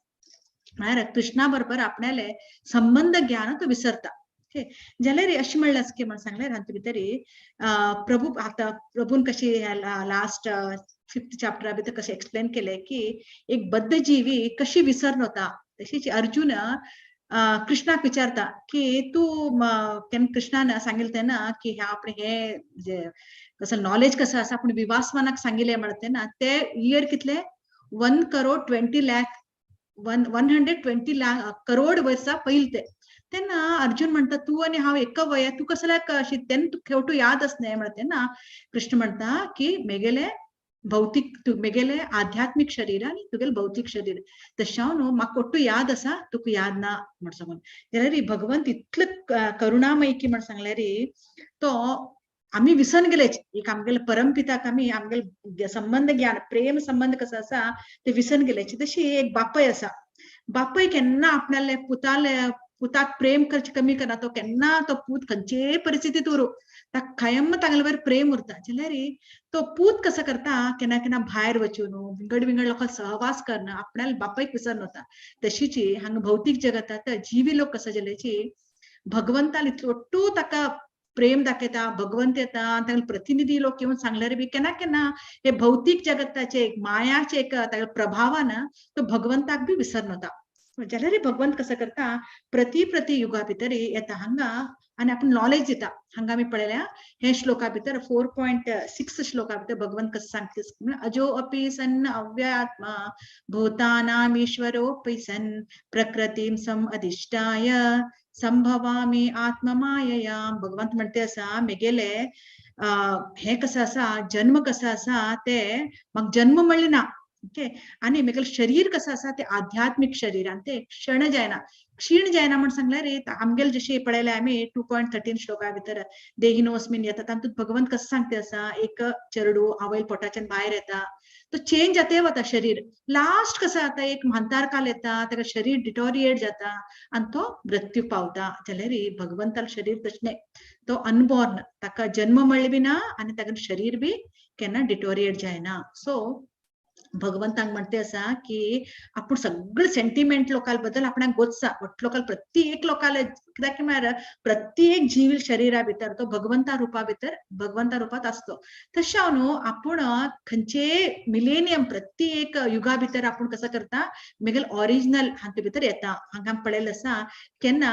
Speaker 4: म्हळ्यार कृष्णा बरोबर आपणाले संबंध ज्ञान तो विसरता. ओके जाल्यार अशें म्हणलें आसा की म्हण सांगलें हातूंत भितरी प्रभू आतां प्रभून कशी लास्ट फिफ्थ चॅप्टरा भितर कशें एक्सप्लेन केलें की एक बद्ध जीवी कशी विसरून वता. तशीच अर्जुन कृष्णाक विचारता की तूं केन्ना कृष्णान सांगिल्लें तेन्ना की ह्या आपणे हे जे कसं नॉलेज कसं आसा पूण विवासवानाक सांगिल्लें म्हणटा तेन्ना ते इयर कितले 1,20,00,000 120 करोड वर्सां पयलीं ते. तेन्ना अर्जुन म्हणटा तूं आनी हांव एक वया, तूं कसल्याक अशी तेन्ना तुका खेवटू याद आसना म्हणटा तेन्ना कृष्ण म्हणटा की मेगेले भौतिक मेगेले आध्यात्मिक शरीर आनी तुगेले भौतिक शरीर तशें हांव न्हू म्हाका ಒಟ್ಟು याद आसा तुका याद ना म्हण सांगून. जाल्यार भगवंत इतले करुणामयी की म्हण सांगल्यार तो आमी विसरून गेले एक आमगेले परमपिताक आमी आमगेले संबंध ज्ञान प्रेम संबंध कसो आसा ते विसरून गेले. तशी एक बापय आसा, बापय केन्ना आपणाले पुताले पुताक प्रेम करचे कमी करना, तो केन्ना तो पूत खंयचेय परिस्थितीत उरूं ताका कायम तागेले वयर प्रेम उरता. जाल्यार तो पूत कसो करता केन्ना केन्ना भायर वचून विंगड विंगड लोकां सहवास करना आपणाले बापायक विसरून वता. तशीच हांगा भौतीक जगतात जीवी लोक कसो जाल्याची भगवंतान इतलो ಒಟ್ಟು ताका प्रेम दाखयता, भगवंत येता तागेले प्रतिनिधी लोक येवन सांगल्यार बी केन्ना केन्ना हे भौतीक जगताचे एक मायाचे एक तागेले प्रभावान तो भगवंताक बी विसरून वता. जाल्यार भगवंत कसो करता प्रति प्रति युगा भितर येता हांगा आनी आपूण नॉलेज दिता. हांगा आमी पळयल्या हे श्लोका भितर 4.6 श्लोका भितर भगवंत कसो सांगता अजो अपि सन् अव्ययात्मा भूतानामीश्वरोऽपि सन् प्रकृतीं सम अधिष्ठाय संभवामि आत्ममायया. भगवंत म्हणते आसा मेगेले हे कसं आसा जन्म कसो आसा ते म्हाका जन्म म्हणलें ना. ओके आनी मेगेलें शरीर कसं आसा ते आध्यात्मिक शरीर आनी ते क्षण जायना क्षीण जायना म्हण सांगल्यार आमगेले जशें पळयलें आमी 2.13 श्लोका भितर देहिनोस्मिन येता तातूंत भगवंत कसो सांगता आसा एक चेडू आवयल पोटाच्यान भायर येता तो चेंज जाते वता शरीर लास्ट कसो जाता एक म्हांतार काल येता ताका शरीर डिटोरिएट जाता आनी तो मृत्यू पावता. जाल्यार भगवंतालें शरीर तशें न्हय, तो अनबॉर्न ताका जन्म म्हणलें बी ना आनी ताका शरीर बी केन्ना डिटोरिएट जायना. सो भगवंतांक म्हणते आसा की आपूण सगळे सेंटिमेंट लोकां बद्दल आपणाक गोत्सा वट लोकां प्रत्येक लोकांले कित्याक म्हळ्यार प्रत्येक जीव शरीरा भितर तो भगवंता रुपा भितर भगवंता रुपात आसतो. तशें हांव न्हू आपूण खंयचे मिलेनियम प्रत्येक युगा भितर आपूण कसो करता मेगेले ओरिजिनल हातूंत भितर येता. हांगा पळयलें आसा केन्ना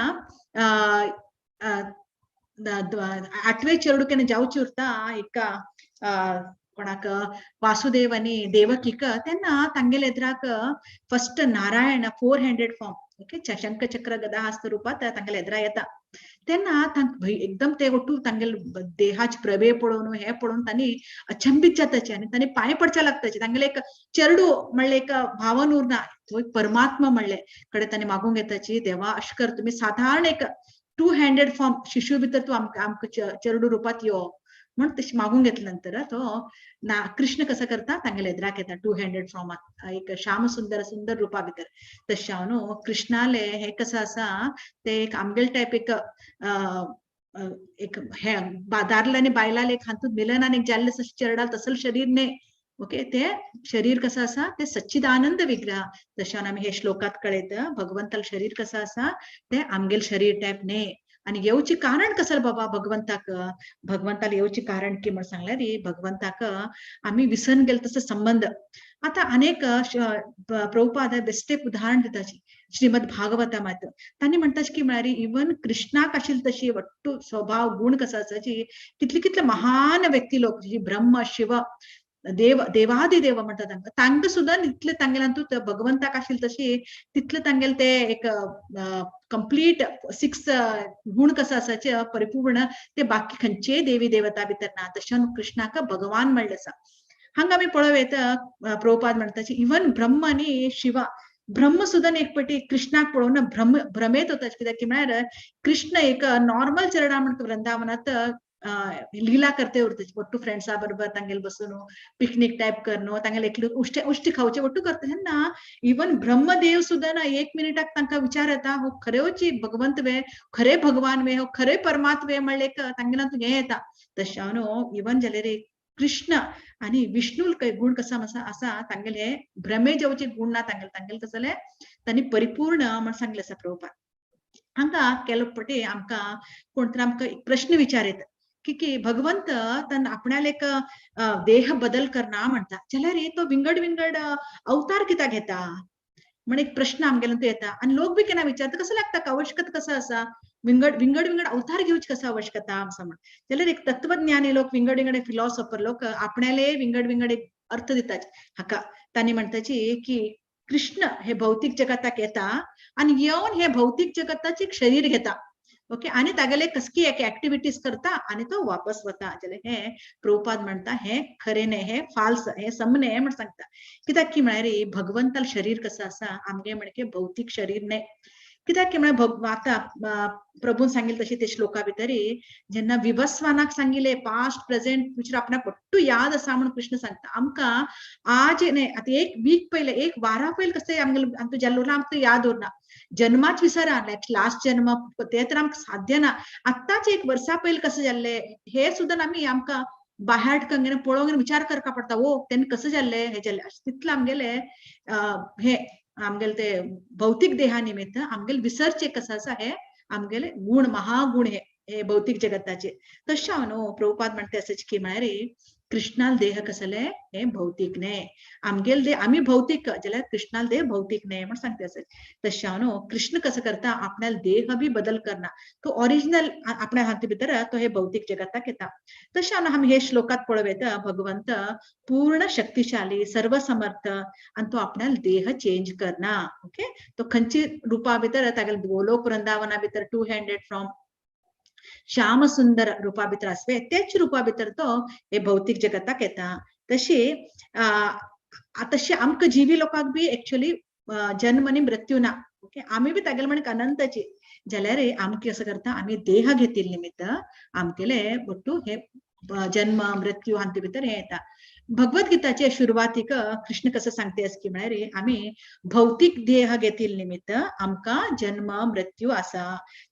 Speaker 4: आठवे चेडू केन्ना जावची उरता एका कोणाक वासुदेव आनी देवकीक तेन्ना तांगेले एदराक first Narayan 400 form okay शंख चक्र गदा हस्त रुपात तांगेले एदरा येता तेन्ना एकदम ते ಒಟ್ಟು तांगेले देहाचे प्रभे पळोवन हे पळोवन तांणी अचंबित जाताचे आनी तांणी पांय पडचे लागताचे. तांगेले एक चेडू म्हणले एक भावन उरना तो एक परमात्मा म्हणले कडे तांणी मागूंक येताची देवा अशें कर तुमी साधारण एक 200 फॉर्म शिशू भितर तूं आमकां चेडू रुपात यो म्हण तशें मागूंक घेतले नंतर तो ना कृष्ण कसो करता तांगेले एदराक येता 200 फॉर्मात एक श्याम सुंदर सुंदर रुपा भितर. तशें हांव न्हू कृष्णाले हे कसं आसा ते एक आमगेले टायप एक एक हे दादले आनी बायलाले एक हातूंत मिलन एक जाल्लें चेरडाल तसलें शरीर न्हय. ओके ते शरीर कसं आसा ते सच्चिदानंद विग्रह. तशें आमी हे श्लोकात कळयता भगवंतालें शरीर कसं आसा ते आमगेलें शरीर टायप न्हय. आनी येवचें कारण कसलें बाबा भगवंताक भगवंताले येवचें कारण की म्हण सांगल्यार भगवंताक आमी विसरून गेले तसो संबंध. आतां अनेक प्रभुपाद बेश्टें एक उदाहरण दिताची श्रीमद भागवतामात तांणी म्हणटा की म्हळ्यार इवन कृष्णाक आशिल्ली तशी वट्टू स्वभाव गुण कसो आसाची कितले कितले महान व्यक्ती लोक ब्रह्म शिव देव देवादिदेव म्हणटा तांकां तांकां सुद्दां इतले तांगेले हातूंत भगवंताक आशिल्ले तशी तितले तांगेले ते एक कंप्लीट 6 गुण कसो आसाचे परिपूर्ण ते बाकी खंयचेय देवी देवता भितर ना. तशें कृष्णाक भगवान म्हणलें आसा. हांगा आमी पळोवं येता प्रभुपाद म्हणटा इवन ब्रह्म आनी शिवा ब्रह्म सुद्दां एक पटी कृष्णाक पळोवन भ्रमेत वता कित्याक की म्हळ्यार कृष्ण एक नॉर्मल चेडा म्हण वृंदावनात लीला करते उरता ಒಟ್ಟು फ्रेंड्सा बरोबर तांगेले बसून पिकनीक टायप करून तांगेले एकले उश्टे उश्टी खावचे ಒಟ್ಟು करता तेन्ना इवन ब्रह्मदेव सुद्दां ना एक मिनिटाक तांकां विचार येता हो खरेवची भगवंत वे खरे भगवान वे हो खरे परमात्मा वे म्हणले तांगेला हें येता. तशें न्हू इवन जाल्यार कृष्ण आणि विष्णू गुण कसा आसा तांगेले हे भ्रमे जेवचे गुण ना तांगेले तांगेले कसले तांणी परिपूर्ण म्हण सांगले आसा प्रभुपाद. हांगा केलो पटे आमकां कोण तर आमकां प्रश्न विचार येता की की भगवंत तन आपणाले एक देह बदल करना म्हणता जाल्यार तो विंगड विंगड अवतार कित्याक घेता म्हण एक प्रश्न आमगेलो तो येता. आनी लोक बी केन्ना विचारता कसो लागता आवश्यकता कसो आसा विंगड विंगड विंगड अवतार घेवची कसो आवश्यकता आसा म्हण. जाल्यार एक तत्वज्ञानी लोक विंगड विंगड फिलॉसॉफर लोक आपणाले विंगड विंगड एक अर्थ दितात हाका. तांणी म्हणटाची की कृष्ण हे भौतिक जगताक येता आनी येवन हे भौतिक जगताचे एक शरीर घेता, ओके, आनी तागेले कसकी एक ऍक्टिव्हिटीज करता आनी तो वापस वता. जाल्यार हे प्रभुपाद म्हणटा हे खरें न्हय, हे फाल्स, हे सम न्हय म्हण सांगता. कित्याक की म्हळ्यार भगवंताल शरीर कसं आसा आमगे म्हणके भौतिक शरीर न्हय. कित्याक की म्हळ्यार आतां प्रभून सांगिल्लें तशें ते श्लोका भितरी जेन्ना विवस्वानाक सांगिल्लें पास्ट प्रेझेंट फ्युचर आपणाक पट्टू याद आसा म्हणून कृष्ण सांगता. आमकां आज न्हय आतां एक वीक पयलें एक वारा पयलें कसं आमगेलें आमकां जाल्लें उरलां आमकां याद उरना, जन्माच विसरा लायक लास्ट जन्म ते तर आमकां साध्य ना. आत्ताच एक वर्सा पयलें कसं जाल्लें हे सुद्दां आमी आमकां बाहेर कंगेन पळोवंक विचार करपा पडटा, ओ तेन्ना कसं जाल्लें हे जाल्लें. तितलें आमगेलें हे आमगेले ते भौतिक देहा निमित्त आमगेले विसरचे कसं आसा हे आमगेले गुण महागुण हे हे भौतिक जगताचे. तशें हांव न्हू प्रभुपाद म्हणटा आसा की म्हळ्यार कृष्णाल देह कसले हे भौतिक न्हय, आमगेले देह आमी भौतिक जाल्यार कृष्णाल देह भौतिक न्हय म्हण सांगता आसा. तशें हांव न्हू कृष्ण कसं करता आपणाल देह बी बदल करना, तो ओरिजिनल आपल्या हाती भितर तो हे भौतिक जगताक येता. तशें हांव आमी हे श्लोकात पळोवं भगवंत पूर्ण शक्तिशाली सर्वसमर्थ आनी तो आपणाल देह चेंज करना, ओके. तो खंयची रुपा भितर तागेले गोलोक वृंदावना भितर 200 फ्रॉम श्याम सुंदर रूपा भितर आसवे तेच रूपा भितर तो हे भौतिक जगताक येता. तशी तशी आमकां जिवी लोकांक बी एक्चुअली जन्म आनी मृत्यू ना, ओके, आमी बी तागेले म्हणून अनंताची. जाल्यार आमकां कसं करता आमी देह घेतिल्ले निमित्त आमगेले बट्टू हे जन्म मृत्यू हांचे भितर हे येता. भगवद्गीताचे सुरवातीक कृष्ण कसं सांगते की म्हळ्यार आमी भौतिक देह घेतिल्ले निमित्त आमकां जन्म मृत्यू आसा,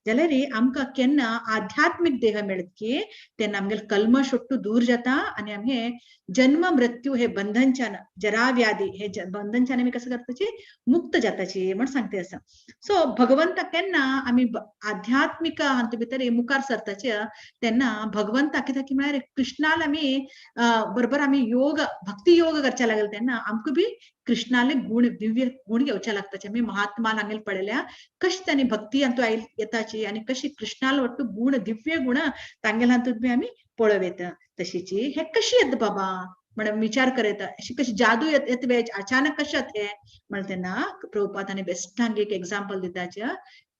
Speaker 4: जाल्यार आमकां केन्ना आध्यात्मिक देह मेळत की तेन्ना आमगेले कल्मश ಒಟ್ಟು दूर जाता आनी आमगे जन्म मृत्यू हे बंधनच्यान जराव्याधी हे बंधनच्यान आमी कसं करताची मुक्त जाताची म्हण सांगते आसा. सो भगवंता केन्ना आमी आध्यात्मिक हातूंत भितर मुखार सरताचे तेन्ना भगवंता कित्याक की म्हळ्यार कृष्णाल आमी बरोबर आमी योग भक्ती योग करच्या लागले तेन्ना आमकां बी कृष्णाले गुण दिव्य गुण घेवचे लागताचे. आमी महात्मा हांगेर पळयल्या कशी तांणी भक्ती हातूंत येताची आनी कशी कृष्णाल वट्टू गुण दिव्य गुण तांगेले हातूंत बी आमी पळोवं येता. तशीची हे कशी येत बाबा म्हण विचार करता, अशी कशी जादू येत वे अचानक कशें येत हे म्हण तेन्ना प्रभुपाद आनी बेस्ट हांगे एक एग्जाम्पल दिताचे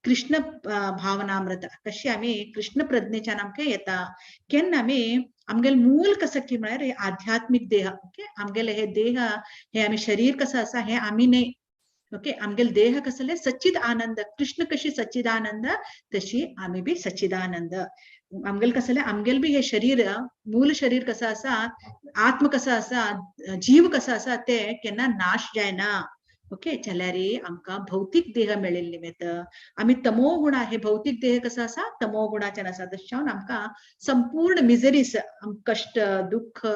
Speaker 4: कृष्ण भावनामृत कशी आमी कृष्ण प्रज्ञेच्यान आमकां येता. केन्ना आमी आमगेले मूल कसं की म्हळ्यार आध्यात्मिक देह, ओके, आमगेले हे देह हे आमी शरीर कसं आसा हे आमी न्हय, ओके, आमगेले देह कसले सच्चिद आनंद, कृष्ण कशी सच्चिदानंद तशी आमी बी सच्चिदानंद. आमगेले कसले आमगेले बी हे शरीर मूल शरीर कसं आसा आत्म कसं आसा जीव कसं आसा ते केन्ना नाश जायना, ओके. जाल्यार आमकां भौतिक देह मेळिल्ले निमित्त आमी तमो गुणा हे भौतिक देह कसो आसा तमो गुणाच्यान आसा, तशें आमकां संपूर्ण मिजरीस कश्ट दुःख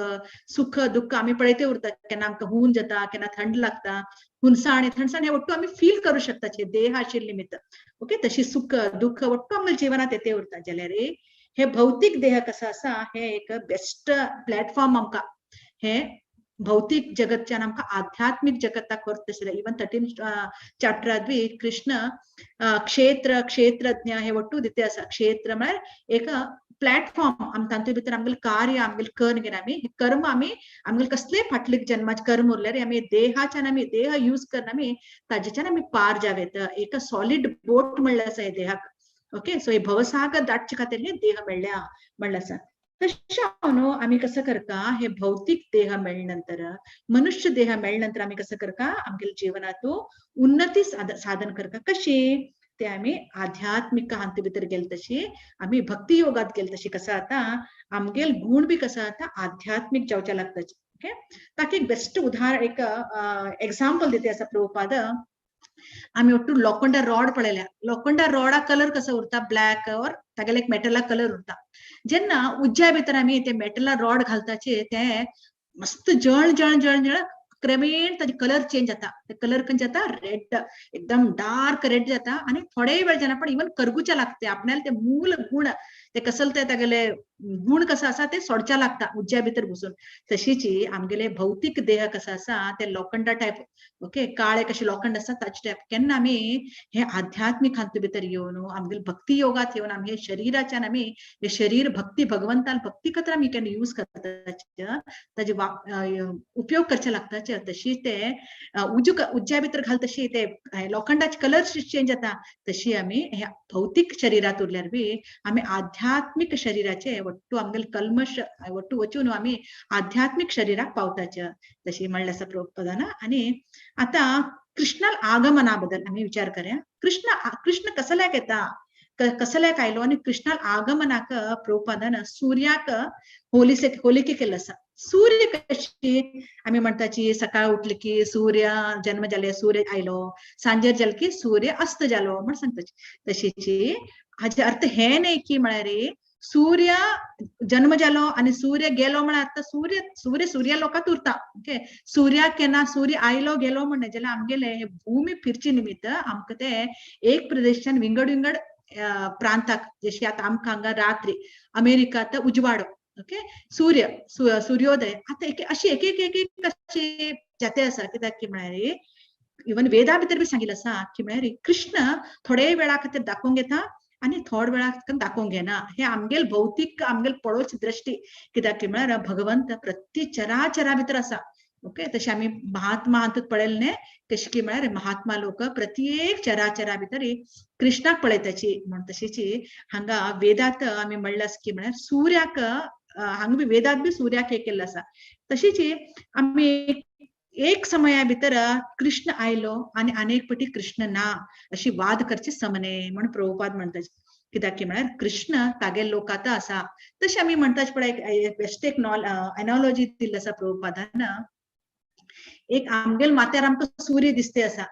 Speaker 4: सुख दुःख आमी पळयते उरता. केन्ना आमकां हून जाता, केन्ना थंड लागता, हुनसाण थंडसाण हे वट्टू आमी फील करूं शकता देह आशिल्ले निमित्त, ओके. तशी सुख दुःख वट्टू आमच्या जिवनात येते उरता. जाल्यार हे भौतिक देह कसो आसा हे एक बेस्ट प्लॅटफॉर्म आमकां हे भौतिक जगतच्यान आमकां आध्यात्मिक जगताक व्हरता आशिल्लें. इवन 13 चॅप्टरांत बी कृष्ण क्षेत्र क्षेत्रज्ञ हे वट्टू दिते आसा. क्षेत्र म्हळ्यार एक प्लॅटफॉर्म आम तातूंत भितर आमगेलें कार्य आमगेलें कर्म घेवन आमी कर्म आमी आमगेले कसलेय फाटले जन्माचे कर्म उरल्यार आमी देहाच्यान आमी देह यूज करून आमी ताजेच्यान आमी पार जावं येता. एक सॉलिड बोट म्हणलें आसा हे देहाक, ओके. सो हे भवसागर दाटचे खातीर हे देह मेळ्ळ्या म्हणलें आसा. तशें न्हू आमी कसं करता हे भौतिक देह मेळ्ळे नंतर मनुष्य देह मेळ्ळे नंतर आमी कसं करता आमगेले जिवनांत उन्नती साधन करता. कशी ते आमी आध्यात्मिक हातूंत भितर गेले तशी आमी भक्ती योगात गेले तशी कसं जाता आमगेल गुण बी कसं जाता आध्यात्मिक जावच्या लागता, ओके. ताका एक बेस्ट उदाहरण एक एग्जाम्पल दिते आसा प्रभुपाद. आमी ಒಟ್ಟು लोखंडा रॉड पळयल्या, लोखंडा रॉडा कलर कसो उरता ब्लॅक और तागेले एक मेटला कलर उरता. जेन्ना उज्या भितर आमी ते मेटला रॉड घालताचे ते मस्त जळ जळ जळ जळ क्रमेण ताजे कलर चेंज जाता. ते कलर खंय जाता, रेड, एकदम डार्क रेड जाता आनी थोडे वेळ जाना पण इवन करगुच्या लागते. आपल्याला ते मूल गुण ते कसल ते तागेले गुण कसो आसा ते सोडच्या लागता उज्या भितर घुसून. तशीची आमगेले भौतिक देह कसो आसा ते लोखंडा टायप, ओके, काळे कशे लोखंड आसा ताचे टायप. केन्ना आमी हे आध्यात्मिक हातूंत भितर येवन आमगेले भक्ती योगात येवन आमगे शरीराच्यान आमी हे शरीर भक्ती भगवंतान भक्ती खातीर आमी केन्ना यूज करता ताजे उपयोग करचे लागता. तशी ते उज्या भितर घाल तशी ते लोखंडाचे कलर चेंज जाता. तशी आमी हे भौतिक शरीरात उरल्यार बी आमी आध्यात्मिक शरीराचे वट्टू आमगेले कल्मश वट्टू वचून आमी आध्यात्मिक शरीराक पावताचे तशी म्हणलें आसा प्रभुपादान. आनी आतां कृष्णाल आगमना बद्दल आमी विचार करूया. कृष्ण कृष्ण कसल्याक येता, कसल्याक आयलो आनी कृष्णाल आगमनाक प्रभुपादान सूर्याक होलिके केल्लो आसा. सूर्य कशी आमी म्हणटाची सकाळ उठली की सूर्य जन्म जाले, सूर्य आयलो, सांजेर जाले की सूर्य अस्त जालो म्हण सांगताची. तशीची हाजे अर्थ हे न्हय की म्हळ्यार सूर्य जन्म जालो आनी सूर्य गेलो म्हळ्यार आतां सूर्य सूर्य सूर्य लोकांत उरता. ओके, सूर्याक केन्ना सूर्य आयलो गेलो म्हणना जाल्यार आमगेले भूमी फिरचे निमित्त आमकां ते एक प्रदेशान विंगड विंगड प्रांताक, जशी आतां आमकां हांगा रात्री अमेरिका उजवाडो, ओके, सूर्य सूर्योदय, आतां एक अशी एक एक एक एक अशी जाते आसा. कित्याक की म्हळ्यार इवन वेदा भितर बी सांगिल्लें आसा की म्हळ्यार कृष्ण थोडे वेळा खातीर दाखोवंक येता आनी थोड वेळा दाखोवंक घेना. हे आमगेल भौतीक आमगेल पळोवची दृष्टी. कित्याक की म्हळ्यार भगवंत प्रत्येक चराचरा भितर आसा. ओके, तशें आमी महात्मा हातूंत पळयलें न्ही, तशें की म्हळ्यार महात्मा लोक प्रत्येक चराचरा भितर कृष्णाक पळयताची म्हण. तशीची हांगा वेदांत आमी म्हणलें आसा की म्हळ्यार सूर्याक हांगा बी वेदांत बी सूर्याक हे केल्लें आसा. तशीची आमी एक समया भितर कृष्ण आयलो आनी अनेक पटी कृष्ण ना अशी वाद करची समने म्हण प्रभुपाद म्हणटा. कित्याक की म्हळ्यार कृष्ण तागेले लोकांत आसा. तशें आमी म्हणटाच पळय बेस्ट एक एनॉलॉजी दिल्ली आसा प्रभुपादान. एक आमगेल माथ्यार आमकां सूर्य दिसते आसा,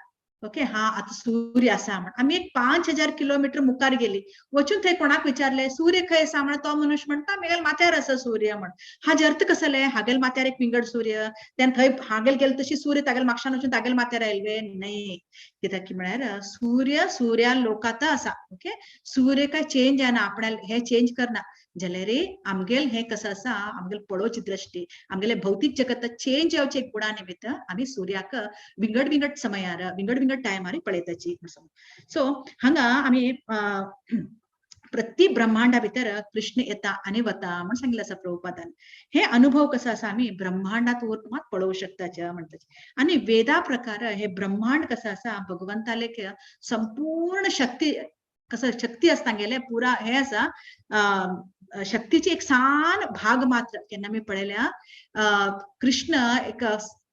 Speaker 4: ओके, हा आतां सूर्य आसा म्हण आमी एक 5000 किलोमीटर मुखार गेली, वचून थंय कोणाक विचारले सूर्य खंय आसा म्हण, तो मनुष्य म्हणटा मेगेल माथ्यार आसा सूर्य म्हण. हाजे अर्थ कसले, हागेल माथ्यार एक विंगड सूर्य, त्यान थंय हागेल गेल तशी सूर्य तागेल मागशान वचून तागेल माथ्यार आयले न्हय. कित्याक की म्हळ्यार सूर्य सूर्या लोकांत आसा. ओके, सूर्य काय चेंज जायना, आपणाल हे चेंज करना. जाल्यार आमगेल हे कसं आसा आमगेल पळोवची दृष्टी आमगेले भौतिक जगत चेंज जावचे एक गुणा निमित्त आमी सूर्याक विंगड विंगड समयार विंगड विंगड टायमार पळयताची. सो हांगा आमी प्रति ब्रह्मांडा भितर कृष्ण येता आनी वता म्हण सांगिल्लें आसा प्रभुपादान. हे अनुभव कसो आसा आमी ब्रह्मांडात उरून मात पळोवंक शकता म्हणटा. आनी वेदा प्रकार हे ब्रह्मांड कसं आसा भगवंताले संपूर्ण शक्ती कसं शक्ती आसता गेले पुरा हे आसा शक्तीची एक सान भाग मात्र. केन्ना आमी पळयल्या कृष्ण एक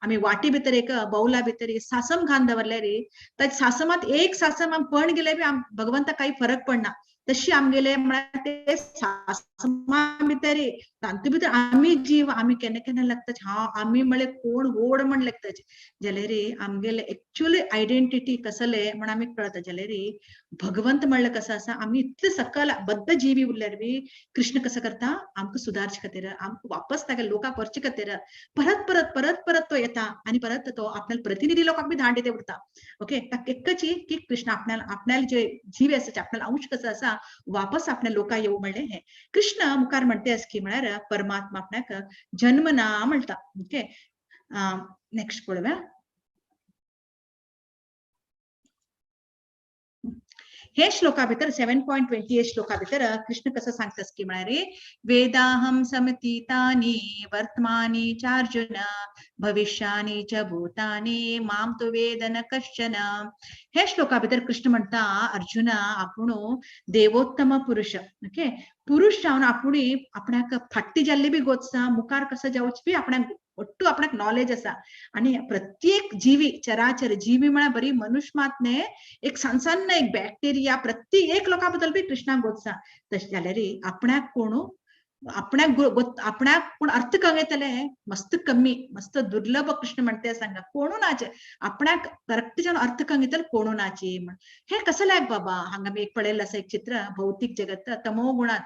Speaker 4: आमी वाटी भितर एक बावला भितर सासम घालून दवरले रे, त्या सासमात एक सासम आमी पण गेले बी भगवंता काही फरक पडना. तशी आमगेले म्हळ्यार ते सासमा भितर तातूंत भितर आमी जीव आमी केन्ना केन्ना लागता हा आमी म्हळ्यार कोण व्हड म्हण लागता. जाल्यार आमगेले एक्चुअली आयडेंटिटी कसले म्हण आमी कळता. जाल्यार भगवंत म्हणल्यार कसो आसा आमी इतले सकल बद्द जीवी उरल्यार बी कृष्ण कसो करता आमकां सुदारचे खातीर आमकां वापस ताका लोकांक व्हरचे खातीर परत परत परत परत तो येता आनी परत तो आपल्या प्रतिनिधी लोकांक बी धाड दिते उरता. ओके, ताका एकच की कृष्ण आपल्याला आपल्याला जे जीव आसा आपल्याला अंश कसो आसा वापस आपल्या लोकांक येवं म्हणलें. हे कृष्ण मुखार म्हणते की म्हळ्यार परमात्मा आपल्याक जन्म ना म्हणटा. ओके, नेक्स्ट पळोवया. हे श्लोका भितर 7.28 श्लोका भितर कृष्ण कसं सांगता की म्हळ्यार वेदाहं समतीतानि वर्तमानि चार्जुन भविष्यानि च भूतानि मां तु वेद न कश्चन. हे श्लोका भितर कृष्ण म्हणटा अर्जुना आपूण देवोत्तम पुरुष, ओके, पुरुष जावन आपूण आपणाक फाटी जाल्ली बी गोत्सा मुखार कसं जावची बी आपणाक ಒಟ್ಟು आपणाक नॉलेज आसा. आनी प्रत्येक जीवी चराचर जीवी म्हळ्यार बरी मनुष्य मात न्हय, एक सान सान एक बॅक्टेरिया प्रत्येक लोकां बद्दल बी कृष्णाक गोत्सा. तशें जाल्यार आपणाक कोण आपणाक आपणाक कोण अर्थ कळूंक येतले मस्त कमी मस्त दुर्लभ कृष्ण म्हणते सांगा कोणू नाचे आपणाक करेक्ट जावन अर्थ कळूंक येतले कोणू नाचे म्हण. हे कसं लायक बाबा हांगा मी एक पळयल्लें आसा एक चित्र भौतिक जगत तमो गुणात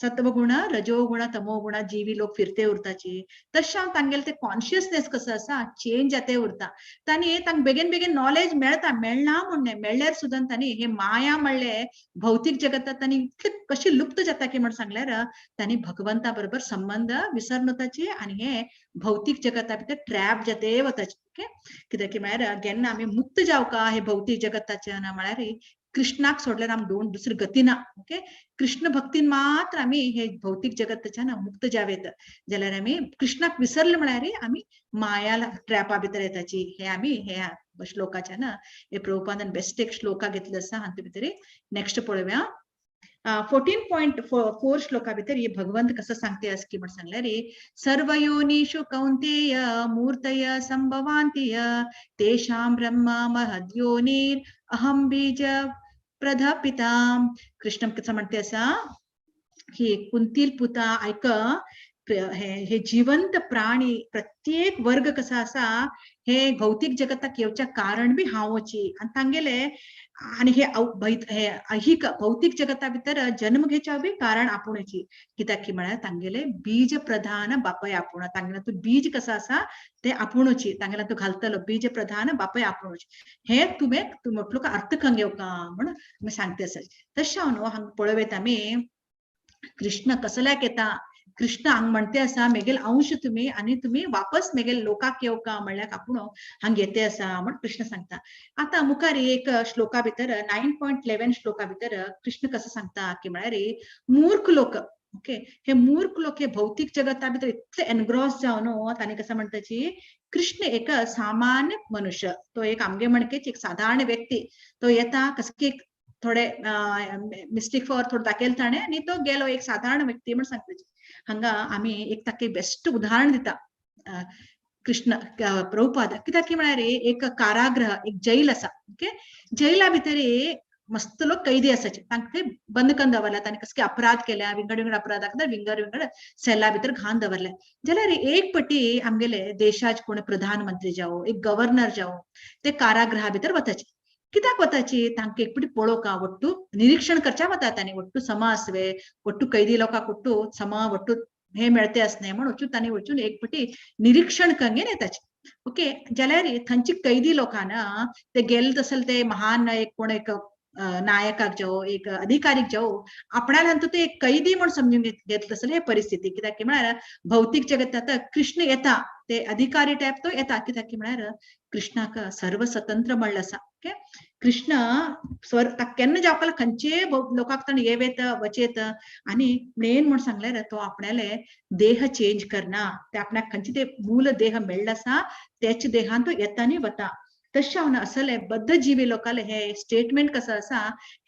Speaker 4: सत्वगुण रजोगुण तमोगुण जीवी लोक फिरते उरताची तशें तांगेले ते कॉन्शियसनेस कसो आसा चेंज जाते उरता. तांणी तांकां बेगीन बेगीन नॉलेज मेळता, मेळना म्हूण न्हय, मेळ्ळ्यार सुद्दां तांणी हे माया म्हणले भौतीक जगतात तांणी इतले कशी लुप्त जाता की म्हण सांगल्यार तांणी भगवंता बरोबर संबंध विसरनताची आनी हे भौतीक जगता भितर ट्रॅप जाते वताचे. ओके, कित्याक की म्हळ्यार जेन्ना आमी मुक्त जावका हे भौतीक जगताचे ना म्हळ्यार कृष्णाक सोडल्यार आम दोन दुसरी गती ना. ओके, कृष्ण भक्तीन मात्र आमी हे भौतीक जगताच्यान मुक्त जावेत, जाल्यार आमी कृष्णाक विसरले म्हळ्यार आमी माया ट्रॅपा भितर येताची. हे आमी हे श्लोकाच्यान हे प्रभुपादान बेस्ट एक श्लोका घेतले आसा. हातूंत भितर नेक्स्ट पळोवया 14.4 श्लोका भितर हे भगवंत कसं सांगते अस की म्हण सांगल्यार सर्वयोनिषु कौन्तेय मूर्तय संभवान्तिय तेषां ब्रह्म महद्योनिर अहं बीज प्रधापिता. कृष्ण कसं म्हणते असा की कुंतील पुता ऐक, हे जिवंत प्राणी प्रत्येक वर्ग कसा असा हे भौतिक जगताक येवच्या कारण बी हांवची आनी तांगेले आनी हे हे ऐहिक भौतिक जगता भितर जन्म घेवच्या बी कारण आपुणची. कित्याक की म्हळ्यार तांगेले बीज प्रधान बापय आपूण, तांगेले तूं बीज कसो आसा ते आपुणची, तांगेले तूं घालतलो बीज प्रधान बापय आपुणची. हे तुवें तूं म्हटलो का अर्थ खंग येवका म्हण आमी सांगते आसा. तशें हांव न्हू हांगा पळोवयता आमी कृष्ण कसल्याक येता, कृष्ण हांग म्हणते आसा मेगेल अंश तुमी आनी तुमी वापस मेगेल लोकाक येवका म्हणल्यार आपूण हांग येते आसा म्हण कृष्ण सांगता. आतां मुखार एक श्लोका भितर 9.11 श्लोका भितर कृष्ण कसो सांगता की म्हळ्यार मूर्ख लोक, ओके, हे मूर्ख लोक हे भौतीक जगता भितर इतले एनग्रॉस जावन तांणी कसं म्हणटाची कृष्ण एक सामान्य मनुष्य, तो एक आमगे म्हणकेच एक साधारण व्यक्ती, तो येता कसं एक थोडे मिस्टेक फॉर थोडो दाखयल ताणें आनी तो गेलो एक साधारण व्यक्ती म्हण सांगता. हांगा आमी एक ताका बेस्ट उदाहरण दिता कृष्ण प्रभुपाद, कित्याक की म्हळ्यार एक कारागृह एक जैल आसा. ओके, जैला भितर मस्त लोक कैदी आसाचे, तांकां बंद करून दवरल्यात आनी कसले अपराध केल्या विंगड विंगड अपराधाक विंगड विंगड सेला भितर घालून दवरले. जाल्यार एक पटी आमगेले देशाचे कोण प्रधानमंत्री जावं एक गव्हर्नर जावं ते कारागृहा भितर वताचे. कित्याक वताची तांकां एक पटी पळोवका वट्टू निरीक्षण करच्या वतात आनी वट्टू समा आसवे वट्टू कैदी लोकांक वट्टू समा वट्टू हे मेळते आसने म्हण वचून तांणी वचून एक पटी निरीक्षण करून येताचे. ओके, जाल्यार थंयची कैदी लोकांना ते गेले तसल ते महान एक कोण एक नायकाक जावं एक अधिकारीक जावं आपणाला ते एक कैदी म्हण समजून घेतलं असेल हे परिस्थिती. कित्याक की म्हळ्यार भौतीक जगतात कृष्ण येता ते अधिकारी टायप तो येता, कित्याक की म्हळ्यार कृष्णाक सर्व स्वतंत्र म्हणलं आसा. ओके, कृष्ण स्वर केन्ना जावपाक खंयचे लोकांक ताणें येवेत वचेत आनी मेन म्हण सांगल्यार तो आपणाले देह चेंज करना, ते आपणाक खंयचे ते मूल देह मेळ्ळो आसा तेच देहान तो येता आनी वता. तशें हांव असले बद्ध जीवी लोकांले हे स्टेटमेंट कसं आसा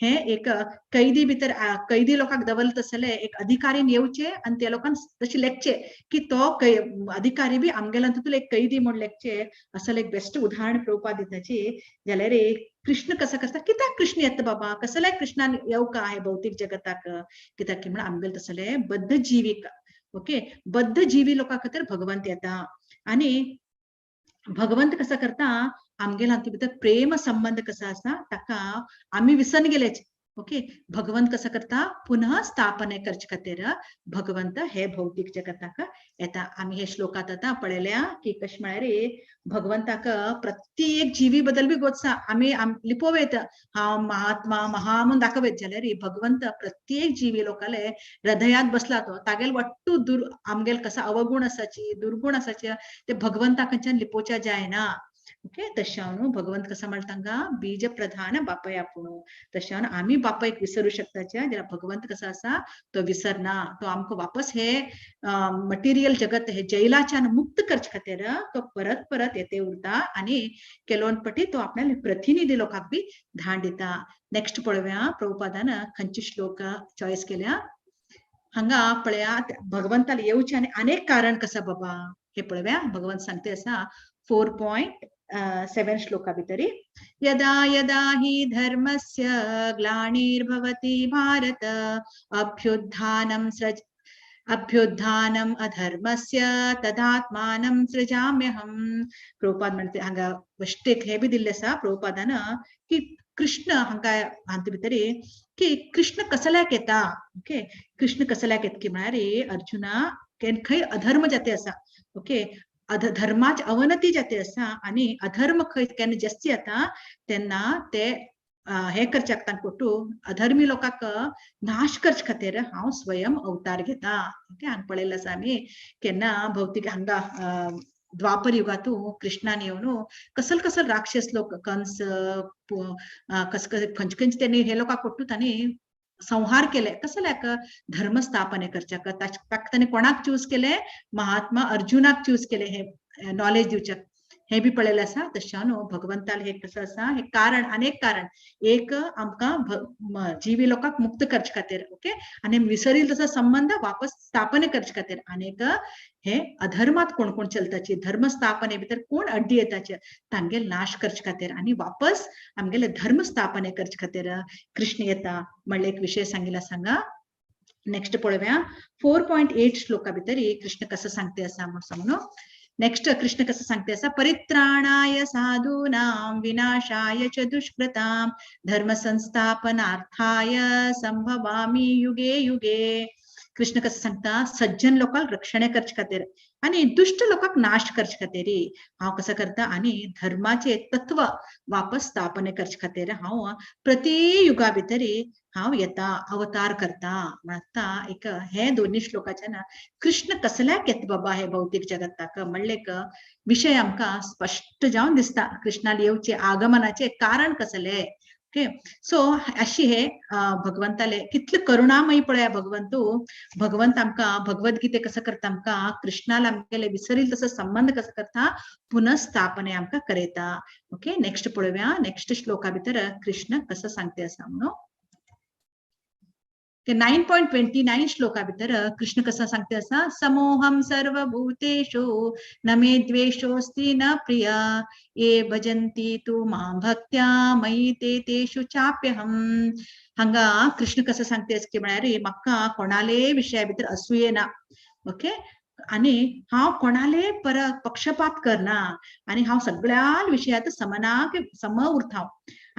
Speaker 4: हे एक कैदी भितर कैदी लोकांक दवरले तसले एक अधिकारीन येवचे आनी त्या लोकांक तशें लेखचे की तो अधिकारी बी आमगेल्या तितून एक कैदी म्हूण लेखचे. असले एक बेस्ट उदाहरण प्रभुपाद दिताची. जाल्यार कृष्ण कसं करता, कित्याक कृष्ण येता बाबा, कसले कृष्णान येवका हे भौतीक जगताक, कित्याक की म्हण आमगेले तसले बद्ध जीवीक, ओके, बद्ध जीवी लोकां खातीर भगवंत येता. आनी भगवंत कसं करता आमगेल्या हातूंत भितर प्रेम संबंध कसा आसा ताका आमी विसरून गेल्याचे. ओके, भगवंत कसं करता पुनः स्थापने करचे खातीर भगवंत हे भौतीक जगताक येता. आमी हे श्लोकांत आतां पळयल्या की कशें म्हळ्यार भगवंताक प्रत्येक जिवी बद्दल बी गोत्सा आमी लिपोवयत हांव महात्मा महा म्हूण दाखोवयत, जाल्यार भगवंत प्रत्येक जिवी लोकाले हृदयात बसला तो तागेल वट्टू आमगेल कसा अवगुण आसाची दुर्गुण आसाचे ते भगवंता खंयच्यान लिपोवच्या जायना. ओके, तशें हांव न्हू भगवंत कसो म्हणटा तांकां बीज प्रधान बापय आपूण. तशें हांव आमी बापयक विसरू शकताचे, जाल्यार भगवंत कसो आसा तो विसरना, तो आमकां वापस हे मटिरियल जगत हे जैलाच्यान मुक्त करचे खातीर तो परत परत येते उरता आनी केलोन पटी तो आपल्या प्रतिनिधी लोकांक बी धाड दिता. नेक्स्ट पळोवया प्रभुपादान खंयचे श्लोक चॉयस केल्या. हांगा पळयात भगवंताले येवचें आनी अनेक कारण कसं बाबा हे पळोवया. भगवंत सांगते आसा 4.7 श्लोका भितरी यदा यदा हि धर्मस्य ग्लानिर्भवति भारत अभ्युत्थानम् अधर्मस्य तदात्मानं सृजाम्यहम्. प्रभुपाद म्हणते हांगा वष्टेक हे बी दिल्ले आसा प्रभुपादान की कृष्ण हांकां हातूंत भितर की कृष्ण कसल्याक येता. ओके, कृष्ण कसल्याक येता की म्हळ्यार अर्जुना खंय अधर्म जाते आसा, ओके, धर्माची अवनती जाते आसा आनी अधर्म खंय केन्ना जास्ती जाता तेन्ना ते हे करच्याक तांकां अधर्मी लोकांक नाश करचे खातीर हांव स्वयं अवतार घेता. ओके, हांगा पळयलें आसा आमी केन्ना भौतीक हांगा द्वापर युगातू कृष्णान येवन कसल कसल राक्षस लोक कंस कस कस खंयचे खंयचे तेणी हे लोकांक कोट्टू तांणी संहार केले. कसल्याक धर्म स्थापने करच्याक ताका ताणें कोणाक चूज केले, महात्मा अर्जुनाक चूज केले हे नॉलेज दिवच्याक. हे बी पळयलें आसा. तशें न्हू भगवंताल हे कसं आसा हे कारण अनेक कारण, एक आमकां जीवी लोकांक मुक्त करचे खातीर, ओके, आनी विसरील तसो संबंध वापस स्थापने करचे खातीर, आनीक हे अधर्मात कोण कोण चलताची धर्म स्थापने भितर कोण अड्डी येताचे तांगेल नाश करचे खातीर आनी वापस आमगेले धर्म स्थापने करचे खातीर कृष्ण येता म्हणले एक विषय सांगितला सांगा. नेक्स्ट पळोवया 4.8 श्लोका भितर कृष्ण कसं सांगते आसा म्हूण सांगू. नेक्स्ट कृष्ण कसं सांगते आसा, परित्राणाय साधूनां विनाशाय च दुष्कृतां धर्म संस्थापनार्थाय संभवामि युगे युगे. कृष्ण कसं सांगता, सज्जन लोकांक रक्षणे करचे खातीर आनी दुष्ट लोकांक नाश करचे खातीर हांव कसं करता आनी धर्माचे तत्व वापस स्थापने करचे खातीर हांव प्रति युगा भितर हांव येता अवतार करता. म्हणता एक हे दोन्ही श्लोकाच्या ना कृष्ण कसल्याक येता बाबा हे भौतिक जगताक म्हणले एक विषय आमकां स्पश्ट जावन दिसता. कृष्णाल येवचे आगमनाचे कारण कसले. ओके, सो अशी हे भगवंताले कितले करुणामयी पळया भगवंतू. भगवंत आमकां भगवद्गीते कसं करता आमकां कृष्णाला आमगेले विसरील तसो संबंध कसं करता पुनर्स्थापने आमकां करयता. ओके, नेक्स्ट पळोवया नेक्स्ट श्लोका भितर कृष्ण कसं सांगते आसा म्हणून. 9.29 श्लोका भितर कृष्ण कसं सांगते आसा, समोहम सर्वभूतेषु न मे द्वेषोऽस्ति न प्रिया ये भजन्ति तु मां भक्त्या मयि ते तेषु चाप्यहं. हांगा कृष्ण कसं सांगते आसा की म्हळ्यार म्हाका कोणाले विशया भितर असूये ना, ओके, आनी हांव कोणाले पर पक्षपात करना आनी हांव सगळ्या विशयात समनाक सम उरता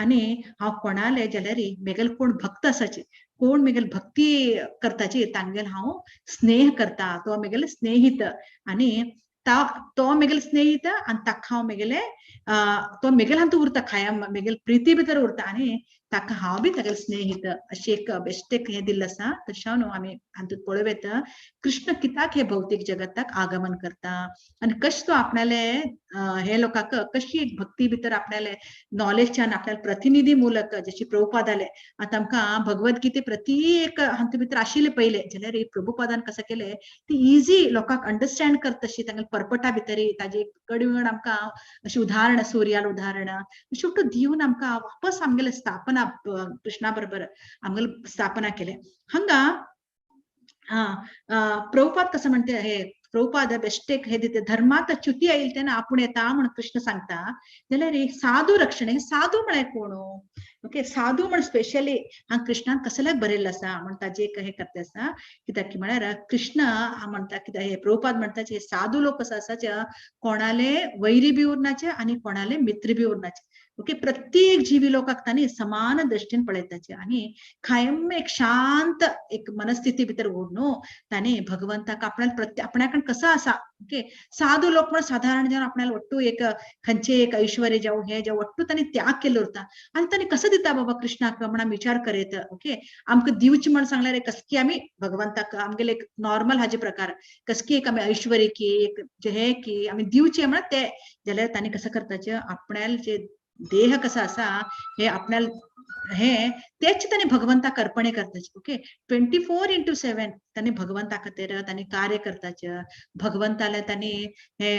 Speaker 4: आनी हांव कोणाले जाल्यार मेगेल कोण भक्त आसाचे कोण मेगेल भक्ती करताची तांगेल हांव स्नेह करता, तो मेगेल स्नेहित आनी तो मेगेल स्नेहित आनी ताका हांव मेगेले तो मेगेल हातूंत उरता कायम मेगेल प्रिती भितर उरता आनी ताका हांव बी तागेले स्नेहित अशी एक बेश्ट एक हें दिल्लें आसा. तशें न्हू आमी हातूंत पळोवं येता कृष्ण कित्याक हे भौतीक जगताक आगमन करता आनी कशें तो आपणाले हे लोकांक कशी एक भक्ती भितर आपणाले नॉलेजच्यान आपल्याला प्रतिनिधी मूलक जशी प्रभुपादाले आतां आमकां भगवद्गीते प्रति एक हातूंत भितर आशिल्ले पयले जाल्यार प्रभुपादान कसं केलें ती इजी लोकांक अंडरस्टँड करता तशी तांगेले परपटा भितर ताजे कडेन आमकां अशी उदाहरण सूर्याल उदाहरण शेवटो दिवन आमकां वापस आमगेले स्थापना कृष्णा बरोबर आमगेले स्थापना केले. हांगा प्रभुपाद कसं म्हणते हे प्रभुपाद बेश्ट एक हे दिते धर्मात च्युती आयली तेन्ना आपूण येता म्हण कृष्ण सांगता जाल्यार साधू रक्षण हे साधू म्हळ्यार कोण. ओके, साधू म्हण स्पेशली हांगा कृष्णान कसल्याक बरयल्लें आसा म्हण ताजे एक हे करते आसा कित्याक की म्हळ्यार कृष्ण म्हणटा कित्याक हे प्रभुपाद म्हणटा हे साधू लोक कसो आसा कोणाले वैरी बी उरनाचे आनी कोणाले मित्र बी उरनाचे. ओके, प्रत्येक जीवी लोकांक तांणी समान दृष्टीन पळयताचे आनी कायम एक शांत एक मनस्थिती भितर उर तांणी भगवंताक आपणाक प्रत्येक आपणाकण कसो आसा. ओके, साधू लोक पण साधारण जावन आपणाला ಒಟ್ಟು एक खंयचे एक ऐश्वर्य जावं हे जावं ಒಟ್ಟು तांणी त्याग केल्लो उरता आनी तांणी कसो दिता बाबा कृष्णाक म्हण आमी विचार करीत. ओके, आमकां दिवचें म्हण सांगल्यार कसकी आमी भगवंताक आमगेले एक नॉर्मल हाजे प्रकार कसकी एक आमी ऐश्वर्य की एक जे हे की आमी दिवचें म्हण ते जाल्यार तांणी कसं करताचे आपणाले जे देह कसा आसा हे आपणाल हे तेच तांणी भगवंताक अर्पणे करताचे. ओके, 24/7 तांणी भगवंता खातीर तांणी कार्य करताचे, भगवंताले तांणी हे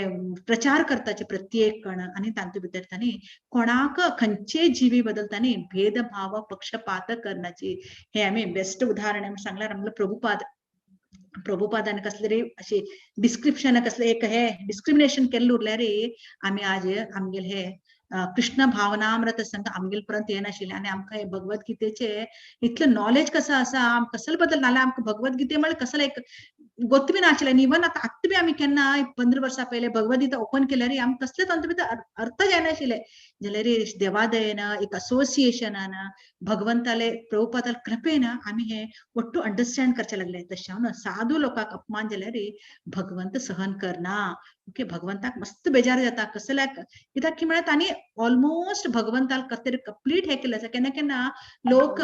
Speaker 4: प्रचार करताचे प्रत्येक कण आनी तातूंत भितर तांणी कोणाक खंयचे जिवी बदल तांणी भेदभाव पक्षपात करनाची. हे आमी बेस्ट उदाहरण सांगल्यार आमकां प्रभुपाद प्रभुपादान कसले तरी अशी डिस्क्रिप्शन कसले एक हे डिस्क्रिमिनेशन केल्लें उरल्यार आमी आज आमगेले हे कृष्ण भावनामृत संघ आमगेले पर्यंत येनाशिल्लें आनी आमकां हे भगवद्गीतेचे इतलें नॉलेज कसं आसा आमकां कसले बदल नाल्यार आमकां भगवद्गीते म्हळ्यार कसले एक गोत्त बी नाशिल्लें. इवन आतां आत्तां बी आमी केन्ना 15 वर्सां पयले भगवद्गीता ओपन केल्यार आमकां कसले तातूंत भितर अर्थ जायनाशिल्ले. जाल्यार देवादयेन एक असोसिएशनान भगवंताले प्रभुपादाले कृपेन आमी हे ಒಟ್ಟು अंडरस्टँड करचे लागले. तशें हांव साधू लोकांक अपमान जाल्यार भगवंत सहन करना. ओके, भगवंताक मस्त बेजार जाता कसल्याक, कित्याक की म्हळ्यार तांणी ऑलमोस्ट भगवंताक कतेर कंप्लीट हे केल्लें आसा. केन्ना केन्ना लोक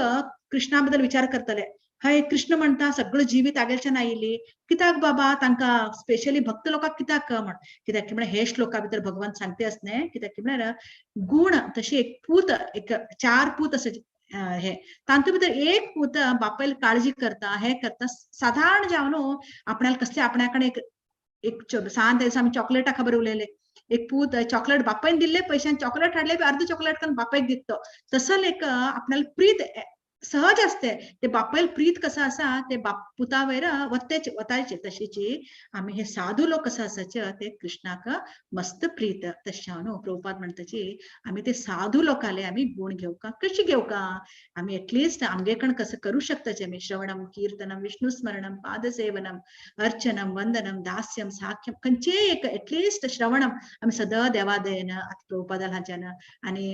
Speaker 4: कृष्णा बद्दल विचार करतले, हय कृष्ण म्हणटा सगळं जिवीत आगेलच्यान आयिल्ली, कित्याक बाबा तांकां स्पेशली भक्त लोकांक कित्याक म्हण, कित्याक की म्हळ्यार हे श्लोका भितर भगवंत सांगते आसने, कित्याक की म्हळ्यार गुण तशी एक पूत, एक 4 पूत आसा हे तांतू भितर एक पूत बापायल काळजी करता, हे करता. साधारण जावन न्हू आपणाक कसले आपणा कडेन एक सान दिसा आमी चॉकलेटा खबर उलयले, एक पूत चॉकलेट बापायन दिल्ले पैशान चॉकलेट हाडले, अर्ध चॉकलेट करून बापायक दितो. तसं एक आपणाला प्रीत सहज असते, ते बापायल प्रीत कसं आसा ते बाप पुता वयर वत्तेच वतायचे. तशीची आमी हे साधू लोक कसं आसाचे ते कृष्णाक मस्त प्रीत. तशें न्हू प्रभुपाद म्हणटाची आमी ते साधू लोकाले आमी गुण घेवका, कशी घेवका आमी एटलिस्ट आमगेकण कसं करू शकताचे आमी श्रवणम कीर्तनम विष्णु स्मरणम पादसेवनम अर्चनम वंदनम दास्यम साख्यम खंयचेय एक एटलिस्ट श्रवणम आमी सदां देवादयेन प्रभुपादाल हाच्यान आनी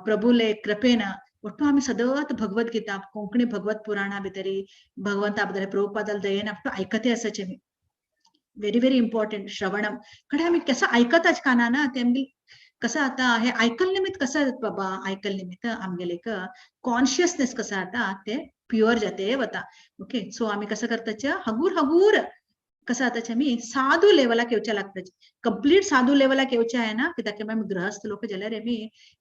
Speaker 4: प्रभुले कृपेन ಒಟ್ಟು आमी सदत भगवद्गीता कोंकणी भगवत पुराणा भितरी भगवंता भितर प्रभुपादाल दयेन आपटो आयकते आसाचे आमी. व्हेरी व्हेरी इम्पॉर्टंट श्रवणम कडे आमी कसं आयकताच काना ते आमगे कसं आता हे आयकल निमित्त कसं बाबा आयकल निमित्त आमगेले एक कॉन्शियसनेस कसं आता ते प्युअर जाते वता. ओके, सो आमी कसं करताचे हगूर हगूर कसं आताचे आमी साधू लेवलाक येवच्या लागताचे, कंप्लीट साधू लेवलाक येवचे आहे ना, कित्याक आमी गृहस्थ लोक जाल्यार आमी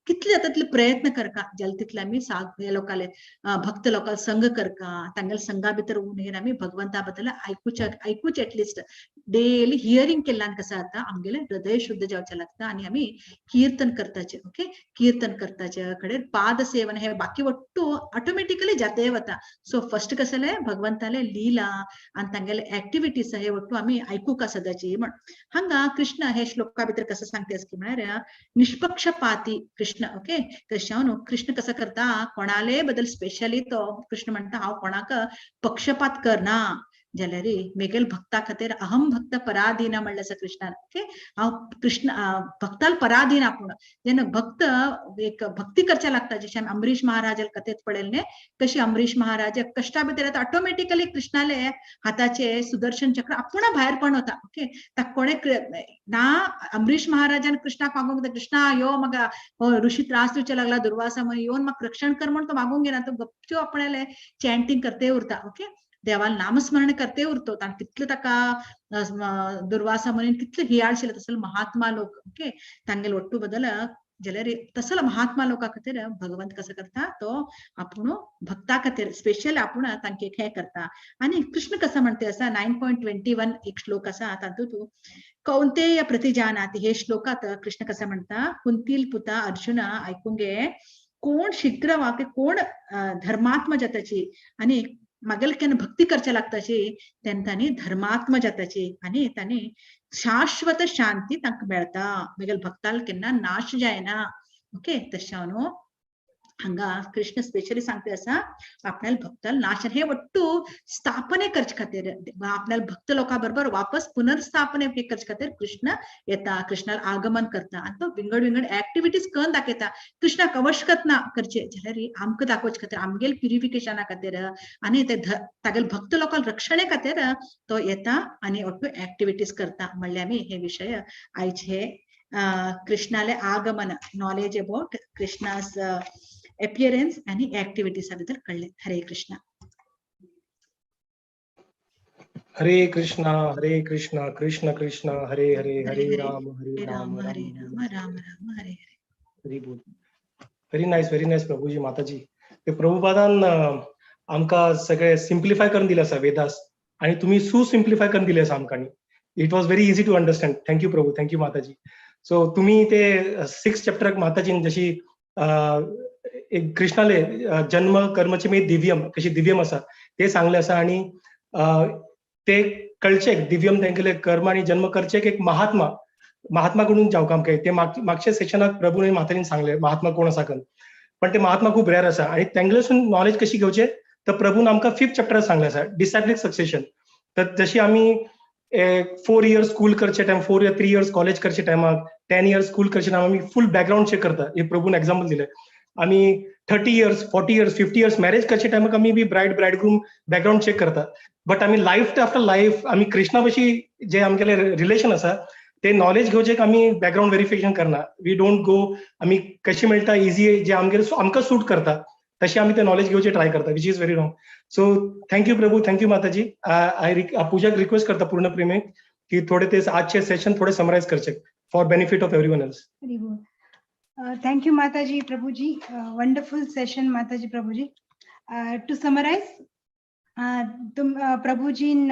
Speaker 4: कितले जाता तितले प्रयत्न करका, जाल्यार तितले आमी साधू हे लोकाले भक्त लोकांक संग करका, तांगेले संगा भितर उरून आमी भगवंता बद्दल आयकुचे, आयकुचे एटलिस्ट डेली हियरिंग केल्ल्यान कसं जाता आमगेले हृदय शुद्ध जावचें लागता आनी आमी कीर्तन करताचे. ओके, कीर्तन करताचे कडेन पाद सेवन हे बाकी ಒಟ್ಟು ऑटोमॅटिकली जाते वता. सो फर्स्ट कसले भगवंताले लीला आनी तांगेले एक्टिविटीज हे ಒಟ್ಟು आमी आयकूंक सदांची म्हण. हांगा कृष्ण हे श्लोका भितर कसं सांगते की म्हळ्यार निष्पक्षपाती कृष्ण. ओके, तशें न्हू कृष्ण कसं करता कोणाले बद्दल स्पेशली तो कृष्ण म्हणटा हांव कोणाक पक्षपात करना, जाल्यार मेगेल भक्ता खातीर अहम भक्त पराधीन म्हणलें आसा कृष्णान. ओके, हांव कृष्ण भक्ताल पराधीन आपूण, जेन्ना भक्त एक भक्ती करच्या लागता, जशें आमी अमरीश महाराजाल कथेंत पळयलें न्ही, कशी अमरीश महाराज कश्टा भितर येता ऑटोमॅटिकली कृष्णाले हाताचे सुदर्शन चक्र आपूण भायर पण वता. ओके, ताका कोणे ना अमरीश महाराजान कृष्णाक मागूंक जाय, कृष्णा यो म्हाका हो ऋषी त्रास दिवचे लागला दुर्वासा म्हण येवन म्हाका रक्षण कर म्हण तो मागूंक घेना, तो गपच्यो आपणाले चॅन्टींग करते उरता. ओके, देवाल नामस्मरण करते उरतो, ताण कितले ताका दुर्वासा म्हणून कितले हियाळ शिले तसले महात्मा लोक. ओके, तांगेले ಒಟ್ಟು बदल जाल्यार तसलो महात्मा लोका खातीर भगवंत कसो करता तो आपूण भक्ता खातीर स्पेशल आपूण तांके हे करता. आनी कृष्ण कसो म्हणते आसा 9.21 एक श्लोक आसा तातूंत कौंतेय प्रतिजानाति हे श्लोकात कृष्ण कसो म्हणटा कुंतील पुता अर्जुना आयकूंक घे, कोण शीघ्र वाके कोण धर्मात्म जाताची आनी मागेल केन्ना भक्ती करचे लागताची तेन्ना तांणी धर्मात्म जाताची आनी तांणी शाश्वत शांती तांकां मेळता, मागीर भक्ताल केन्ना नाश जायना. ओके, तशें न्हू हांगा कृष्ण स्पेशली सांगते आसा आपणाले भक्ताल नाश हे ಒಟ್ಟು स्थापने करचे खातीर आपणाले भक्त लोकां बरोबर वापस पुनर्स्थापने हे करचे खातीर कृष्ण येता, कृष्णाल आगमन करता आनी तो विंगड विंगड एक्टिविटीज करून दाखयता. कृष्णाक आवश्यकत ना करचे जाल्यार आमकां दाखोवचे खातीर आमगेले प्युरिफिकेशना खातीर आनी ते तागेले भक्त लोकांक रक्षणे खातीर तो येता आनी ಒಟ್ಟು एक्टिविटीज करता. म्हणल्यार आमी हे विशय आयचे कृष्णाले आगमन नॉलेज अबाउट कृष्णास appearance आणि ऍक्टिव्हिटीज बद्दल कळले. हरे कृष्णा.
Speaker 1: हरे कृष्णा हरे कृष्णा कृष्ण कृष्ण हरे हरे, हरे राम हरे राम
Speaker 4: हरे राम राम राम हरे हरे.
Speaker 1: हरी बोल. व्हेरी नायस, व्हेरी नायस प्रभुजी माताजी. ते प्रभुपादान आमकां सगळे सिम्प्लिफाय करून दिले आसा वेदास आणि तुम्ही सु सिम्प्लिफाय करून दिले आसा आमकां. It was very easy to understand. Thank you Prabhu, thank you Mataji. So तुम्ही ते 6 चॅप्टराक माताजीन जशी एक कृष्णाले जन्म कर्मचे मे दिव्यम कशी दिव्यम आसा ते सांगले आसा आणि ते कळचे दिव्यम तेंगेले कर्म आणि जन्म करचे एक महात्मा, महात्मा कडून जावंक आमकां ते मागच्या सेशनाक प्रभू आनी माताजीन सांगले महात्मा कोण आसा कन, पण ते महात्मा खूब रेर आसा आणि तेंगलेसून नॉलेज कशी घेवचे तर प्रभून आमकां 5th चॅप्टराक सांगले आसा डिसायपलिक सक्सेशन. तर जशी आमी 4 इयर्स स्कूल करचे टायम, 4 या 3 इयर्स कॉलेज करचे टायमाक, 10 इयर्स स्कूल करचे टायमाक आमी फूल बॅकग्रावंड चेक करता. हे प्रभून एग्जाम्पल दिले. आमी 30 years, 40 years, 50 years marriage करचे टायमाक आमी बी ब्रायड ब्रायडग्रूम बॅकग्रावंड चेक करता. बट आमी लायफ आफ्टर लायफ आमी कृष्णा बशी जे आमगेले रिलेशन आसा ते नॉलेज घेवचेक आमी बॅकग्रावंड वेरिफिकेशन करना. We don't go, आमी कशी मेळटा इजी जे आमगेले आमकां सूट करता तशी आमी ते नॉलेज घेवचे ट्राय करता, which is very wrong. So thank you Prabhu, thank you Mataji. I पूजाक रिक्वेस्ट करता पूर्ण प्रेमे की थोडे ते आजचे सेशन थोडे समरायज करचे for benefit of everyone else.
Speaker 2: Hari बोल. Thank you Mataji, Prabhuji. Wonderful session Mataji, Prabhuji. To summarise, तुम प्रभुजीन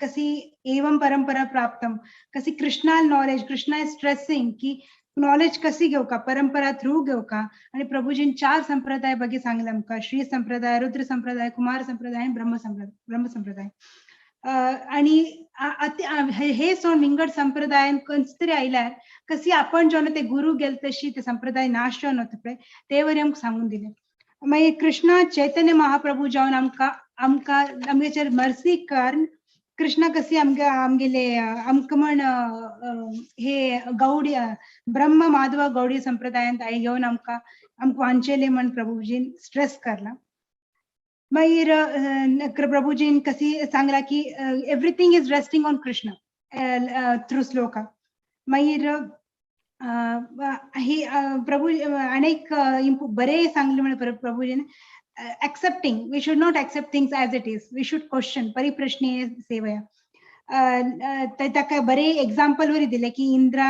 Speaker 2: कसी एवं परंपरा प्राप्तम, कसी Krishna knowledge, Krishna is stressing की नॉलेज कसी घेवका, परंपरा थ्रू घेवका. आणि प्रभुजीन 4 संप्रदाय बगे सांगले आमकां, श्री संप्रदाय, रुद्र संप्रदाय, कुमार संप्रदाय आणि ब्रह्म संप्रदाय. आणि हे सोड विंगड संप्रदायान खंयच तरी आयल्यार कसी आपण जेन्ना ते गुरु गेले तशी ते संप्रदाय नाश जावन वता पळय ते वरी आमकां सांगून दिले. मागीर कृष्णा चैतन्य महाप्रभू जावन आमकां आमकां आमगेचेर मर्सी कारण कृष्णा कसी आमगे आमगेले आमकां म्हण हे गौडी ब्रह्म माधव गौडी संप्रदायांत येवन आमकां आमकां वांचेले म्हण प्रभुजीन स्ट्रेस करला. मागीर प्रभुजीन कसी सांगला की everything is resting on Krishna through shloka. मागीर हे प्रभू अनेक बरे सांगले म्हण प्रभुजीन, accepting, we should not accept things as it is, we should question, परिप्रश्ने सेवया. ताका बरे एग्जाम्पल वरी दिले की इंद्रा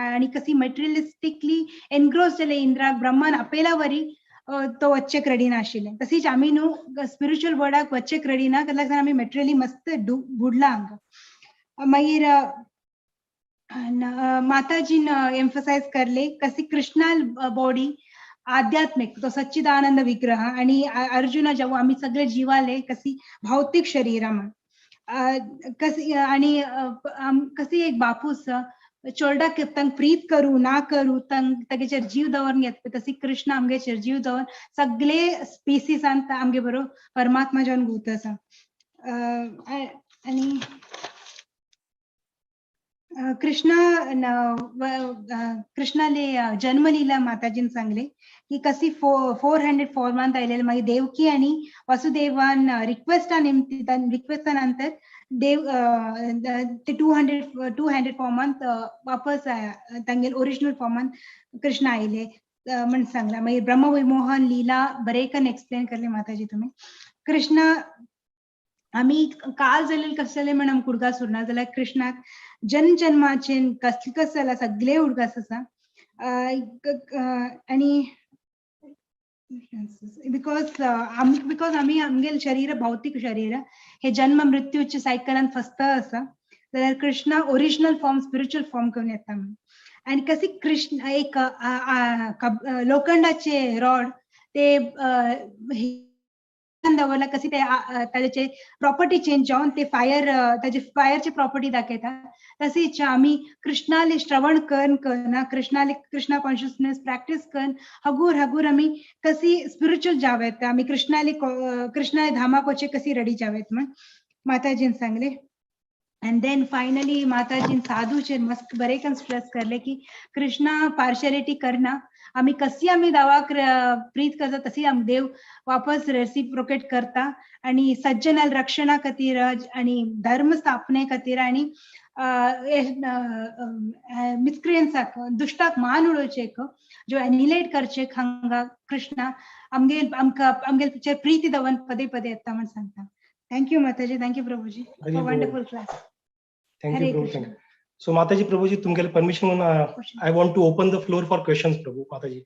Speaker 2: आणि कसी मटेरियलिस्टिकली एनग्रोस जाले इंद्राक ब्रह्मान आपयला वरी तो वच्चेक रेडी नाशिल्ले. तशीच आमी न्हू स्पिरिच्युअल वर्डाक वच्चेक रेडी ना, कित्याक आमी मटेरियली मस्त बुडला हांगा. मागीर माताजीन एम्फसायज करले कसी कृष्णा बॉडी आध्यात्मिक तो सच्चिदानंद विग्रह आणि अर्जुना जेव्हा आम्ही सगळे जीवाले कसी भौतिक शरीरा म्हण कसी आणि कसी एक बापूस चोरडाक तांक प्रीत करू ना करू तांक तागेचेर जीव दवरून घेत, तशी कृष्ण आमगेचेर जीव दवर सगळे स्पिसीसान आमगे बरोबर परमात्मा जावन घुंवत आसा. आणि कृष्णा कृष्णाले जन्मलीला माताजीन सांगले की कसी 400 फॉर्मांत आयलेले. मागीर देवकी आणि वासुदेवान रिक्वेस्टा निमतान रिक्वेस्टा नंतर देव ते 200 फॉर्मांत वापस तांगेले ओरिजिनल फॉर्मांत कृष्ण आयले म्हण सांगला. मागीर ब्रह्मविमोहन लीला बरेकन एक्सप्लेन करले माताजी तुम्ही. कृष्ण आमी काल जालेले कशें जालें म्हण आमकां उडगास उरना जाल्यार कृष्णाक जन जन्माचे कसले कस जाला सगळे उडगास आसा. आनी because because आमी आमगेले शरीर भौतीक शरीर हे जन्म मृत्यूच्या सायकलान फसता आसा, जाल्यार Krishna original form spiritual form घेवन येता म्हण. आनी कसी कृष्ण एक लोखंडाचे रॉड ते दवरला कसी ते ताचे प्रॉपर्टी चेंज जावन ते फायर ताचे फायरची प्रॉपर्टी दाखयता. तशीच आमी कृष्णाले श्रवण करून करना कृष्णाले कृष्णा कॉन्शियसनेस प्रॅक्टीस करून हगूर हगूर आमी कसी स्पिरिच्युअल जावेत, आमी कृष्णाले कृष्णाले धामाक वचचे कसी रेडी जावेत म्हण माताजीन सांगले. अँड then finally माताजीन साधूचेर मस्त बरेकन स्ट्रेस करले की कृष्णा पार्शियलिटी करना, आमी कसी आमी देवाक प्रीत करता तशी आम देव वापस रेसिप्रोकेट करता आणि सज्जनाल रक्षणा खातीर आणि धर्म स्थापने खातीर आणि मिसक्रियन्साक दुश्टाक मान उडोवचेक जो एनिलेट करचेक हांगा कृष्णा आमगे आमकां आमगेले प्रीती दवन पदे पदे येता म्हण सांगता. Thank you Mataji, thank you Prabhuji for wonderful class.
Speaker 1: Thank you Prabhu, thank you. So Mataji Prabhuji तुमगेले permission I want to open the floor for questions. Prabhu Mataji,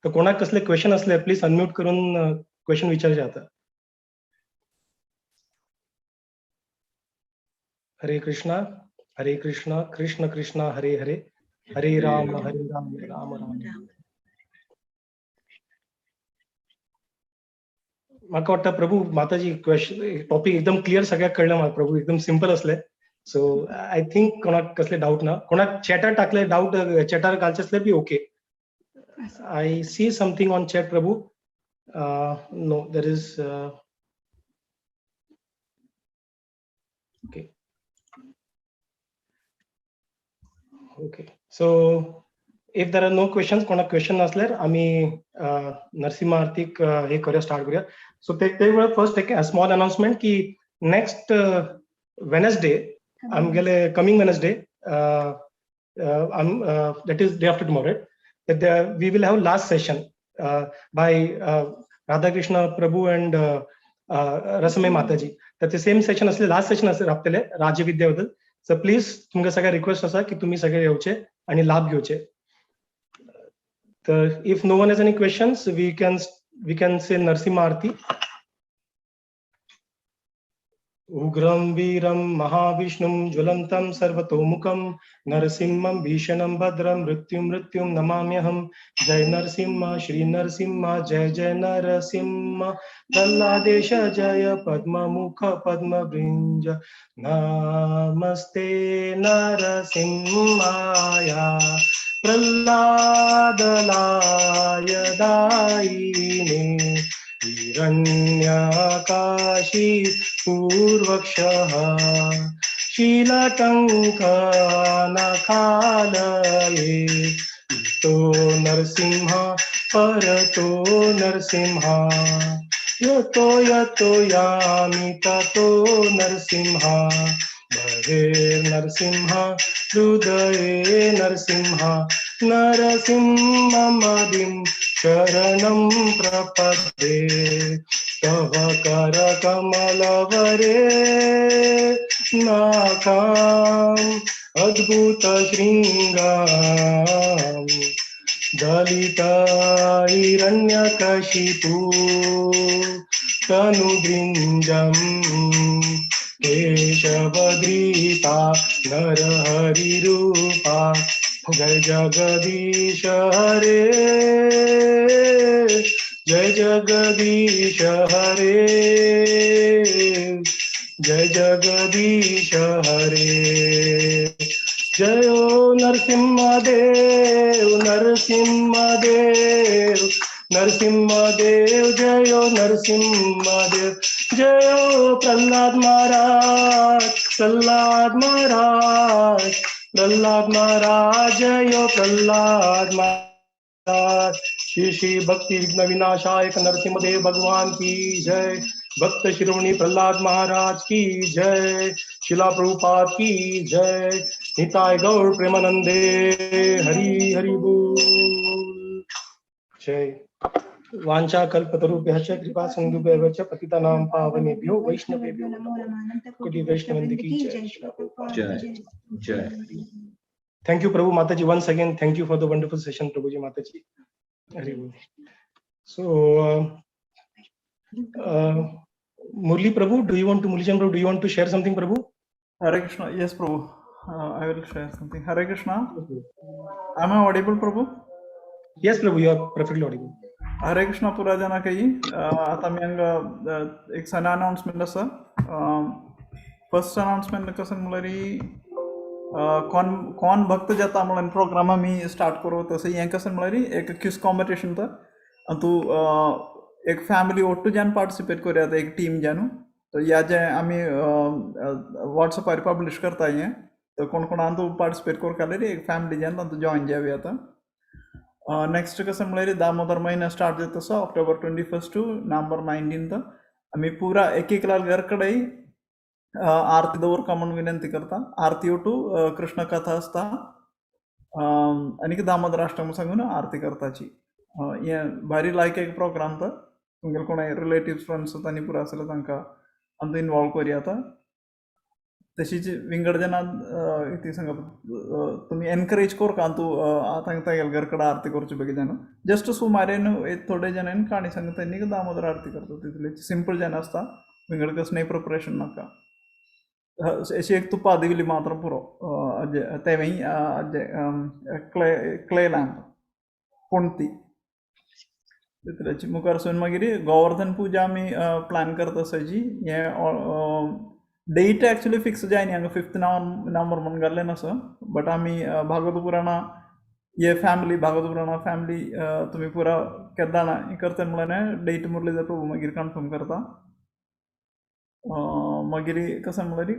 Speaker 1: तर कोणाक कसले क्वेश्चन असले प्लीज अनम्यूट करून question विचारचे आता. हरे कृष्णा हरे कृष्णा कृष्ण कृष्णा हरे हरे, हरे राम हरे राम राम राम. म्हाका वाटतं प्रभू माताजी क्वेश्चन टॉपिक एकदम क्लियर सगळ्याक कळलं म्हाका प्रभू, एकदम सिंपल असले. सो I think कोणाक कसले डाऊट ना, कोणाक चॅटार टाकले डाऊट चॅटार घालचे असले बी okay. I see something on chat Prabhu. No, there is Okay. Okay, so if there are no questions, कोणाक क्वेश्चन नासल्यार आमी नरसिंह आरतीक हे करूया, स्टार्ट करूया. सो ते वेळार फर्स्ट एक स्मॉल अनाउन्समेंट की नेक्स्ट वेनसडे आमगेले coming Wednesday, that is day after tomorrow, that we will have last session by Radhakrishna Prabhu and Rasamayi Mataji. तर ते सेम सेशन असले, लास्ट सेशन असले राबतले राजविद्या बद्दल. सो प्लीज तुमकां सगळ्या रिक्वेस्ट आसा की तुमी सगळे येवचे आणि लाभ घेवचे. तर if no one has any questions, we can say Narasimha Aarti. उग्रं वीरं महाविष्णुं ज्वलन्तं सर्वतोमुखं नरसिंहं भीषणं भद्रं मृत्युं मृत्युं नमाम्यहं. जय नरसिंह श्री नरसिंह जय जय नरसिंह प्रह्लादेश जय पद्ममुख पद्मवृंज. नमस्ते नरसिंहाय प्रह्लादलाय दायिने हिरण्याकाशी पूर्वक्षः शीलटङ्कनखालये. इतो नरसिंह परतो नरसिंह यतो यतो यामि ततो नरसिंह बहिर्नरसिंह हृदये नरसिंह नरसिंहमदिं शरणं प्रपद्ये. तव करकमलवरे नाथां अद्भुत शृङ्गां दलित हिरण्यकशिपु तनुभृञ्जं केशवधृता नरहरिरूपा. जय जगदीश हरे जय जगदीश हरे जय जगदीश हरे. जय नरसिंह देव नरसिंह देव नरसिंह देव जय नरसिंह देव जय प्रह्लाद महाराज प्रह्लाद महाराज प्रह्लाद महाराज जय प्रह्लाद महाराज. श्री श्री भक्ति विघ्न विनाशायक नरसिंह देव भगवान की जय. भक्त शिरोमणि प्रह्लाद महाराज की जय. शिला प्रभुपाद की जय. निताय गौर प्रेमानंदे हरि हरि बोल. जय. वांछा कल्पतरुभ्यश्च कृपा सिन्धुभ्यः च पतितानां पावनेभ्यो वैष्णवेभ्यो नमो नमः. कोटि वैष्णववृंद की जय.
Speaker 3: जय जय.
Speaker 1: Thank you Prabhu Mataji, once again thank you for the wonderful session Prabhuji Mataji. Hari Bol. So Murli Prabhu, do you want to, Murli Prabhu, do you want to share something Prabhu?
Speaker 5: Hare Krishna. Yes Prabhu, I will share something. Hare Krishna. Am I audible Prabhu?
Speaker 1: Yes Prabhu, you are perfectly audible.
Speaker 5: Hare Krishna पुरा जना काही. आता मी हांगा एक सण announcement आसा. First announcement कसं म्हणल्यार कोण कोण भक्त जाता म्हणून प्रोग्राम आमी स्टार्ट करू. तशें हें कसं म्हणल्यार एक क्विज कॉम्पिटिशन तर आनी तूं एक फॅमिली ओट्टू जावन पार्टिसिपेट करूया, एक टीम जावन. तर ह्या जे आमी वॉट्सएपार पब्लिश करता हें, तर कोण कोणान तूं पार्टिसिपेट करूंक जाल्यार एक फॅमिली जावन तांतूं जॉयन जावया आतां. नेक्स्ट कसं म्हणल्यार दामोदर महिना स्टार्ट जाता तसो ऑक्टोबर 21 टू नोव्हेंबर 19 आमी पुरा एक एक घर कडेन आरती दवरका म्हणून विनंती करता. आरती ओटू कृष्ण कथा आसता आनी दामोदर अष्टम सांगून आरती करताची. हें भारी लायक एक प्रोग्राम तर तुमगेले कोणाय रिलेटिव्स फ्रेंड्स तांणी पुरा आसल्यार तांकां आमकां इनवॉल्व करूया आतां. तशीच विंगड जेन्ना ती सांगप तुमी एनकरेज करका तूं तांकां तागेले घर कडेन आरती करची बेगीन न्हू, जस्ट सुमारेन थोडे जाणांनी काणी सांगता न्ही दामोदर आरती करता तितले सिंपल जेन्ना आसता, विंगड कसलें प्रिपरेशन नाका. अशी एक तुपा दिवली मात्र पुरो, तेवूय क्ले क्ले लॅम्प पणती तितल्याची. मुखार सून मागीर गोवर्धन पुजा आमी प्लॅन करता आसा जी. हें डेट एक्चुअली फिक्स जायना हांगा 5th नोव्हेंबर म्हणून घाल्लें नासो, बट आमी भागवत पुराणा हे फॅमिली भागवत पुराणा फॅमिली तुमी पुरा केन्ना हें करता म्हणल्यार डेट मुरलीधर प्रभू मागीर कन्फर्म करता. मागीर कसं म्हणल्यार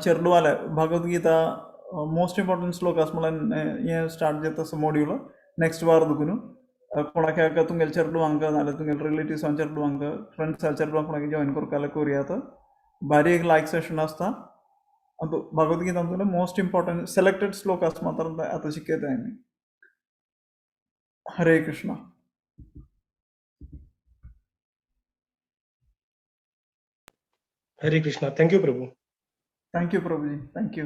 Speaker 5: चेरडुवाले भगवद्गीता मोस्ट इम्पॉर्टंट श्लोक म्हणून हें स्टार्ट जाता असो मॉड्यूल नेक्स्ट वार दुखून कोणाक तुमगेले चेरडुवांक नाल्यार तुमगेले रिलेटिव्सां चेरडुवांक फ्रेंड्सां चेरडुवांक कोणाक जॉयन करपाक जाल्यार करुयात. बारीक एक लायक सेशन आसता. भगवद्गीता मोस्ट इम्पॉर्टंट सिलेक्टेड श्लोक मात्र आतां शिकयता आमी. Hare Krishna.
Speaker 1: Hare Krishna. Thank you Prabhu.
Speaker 5: Thank you Prabhuji. Thank you.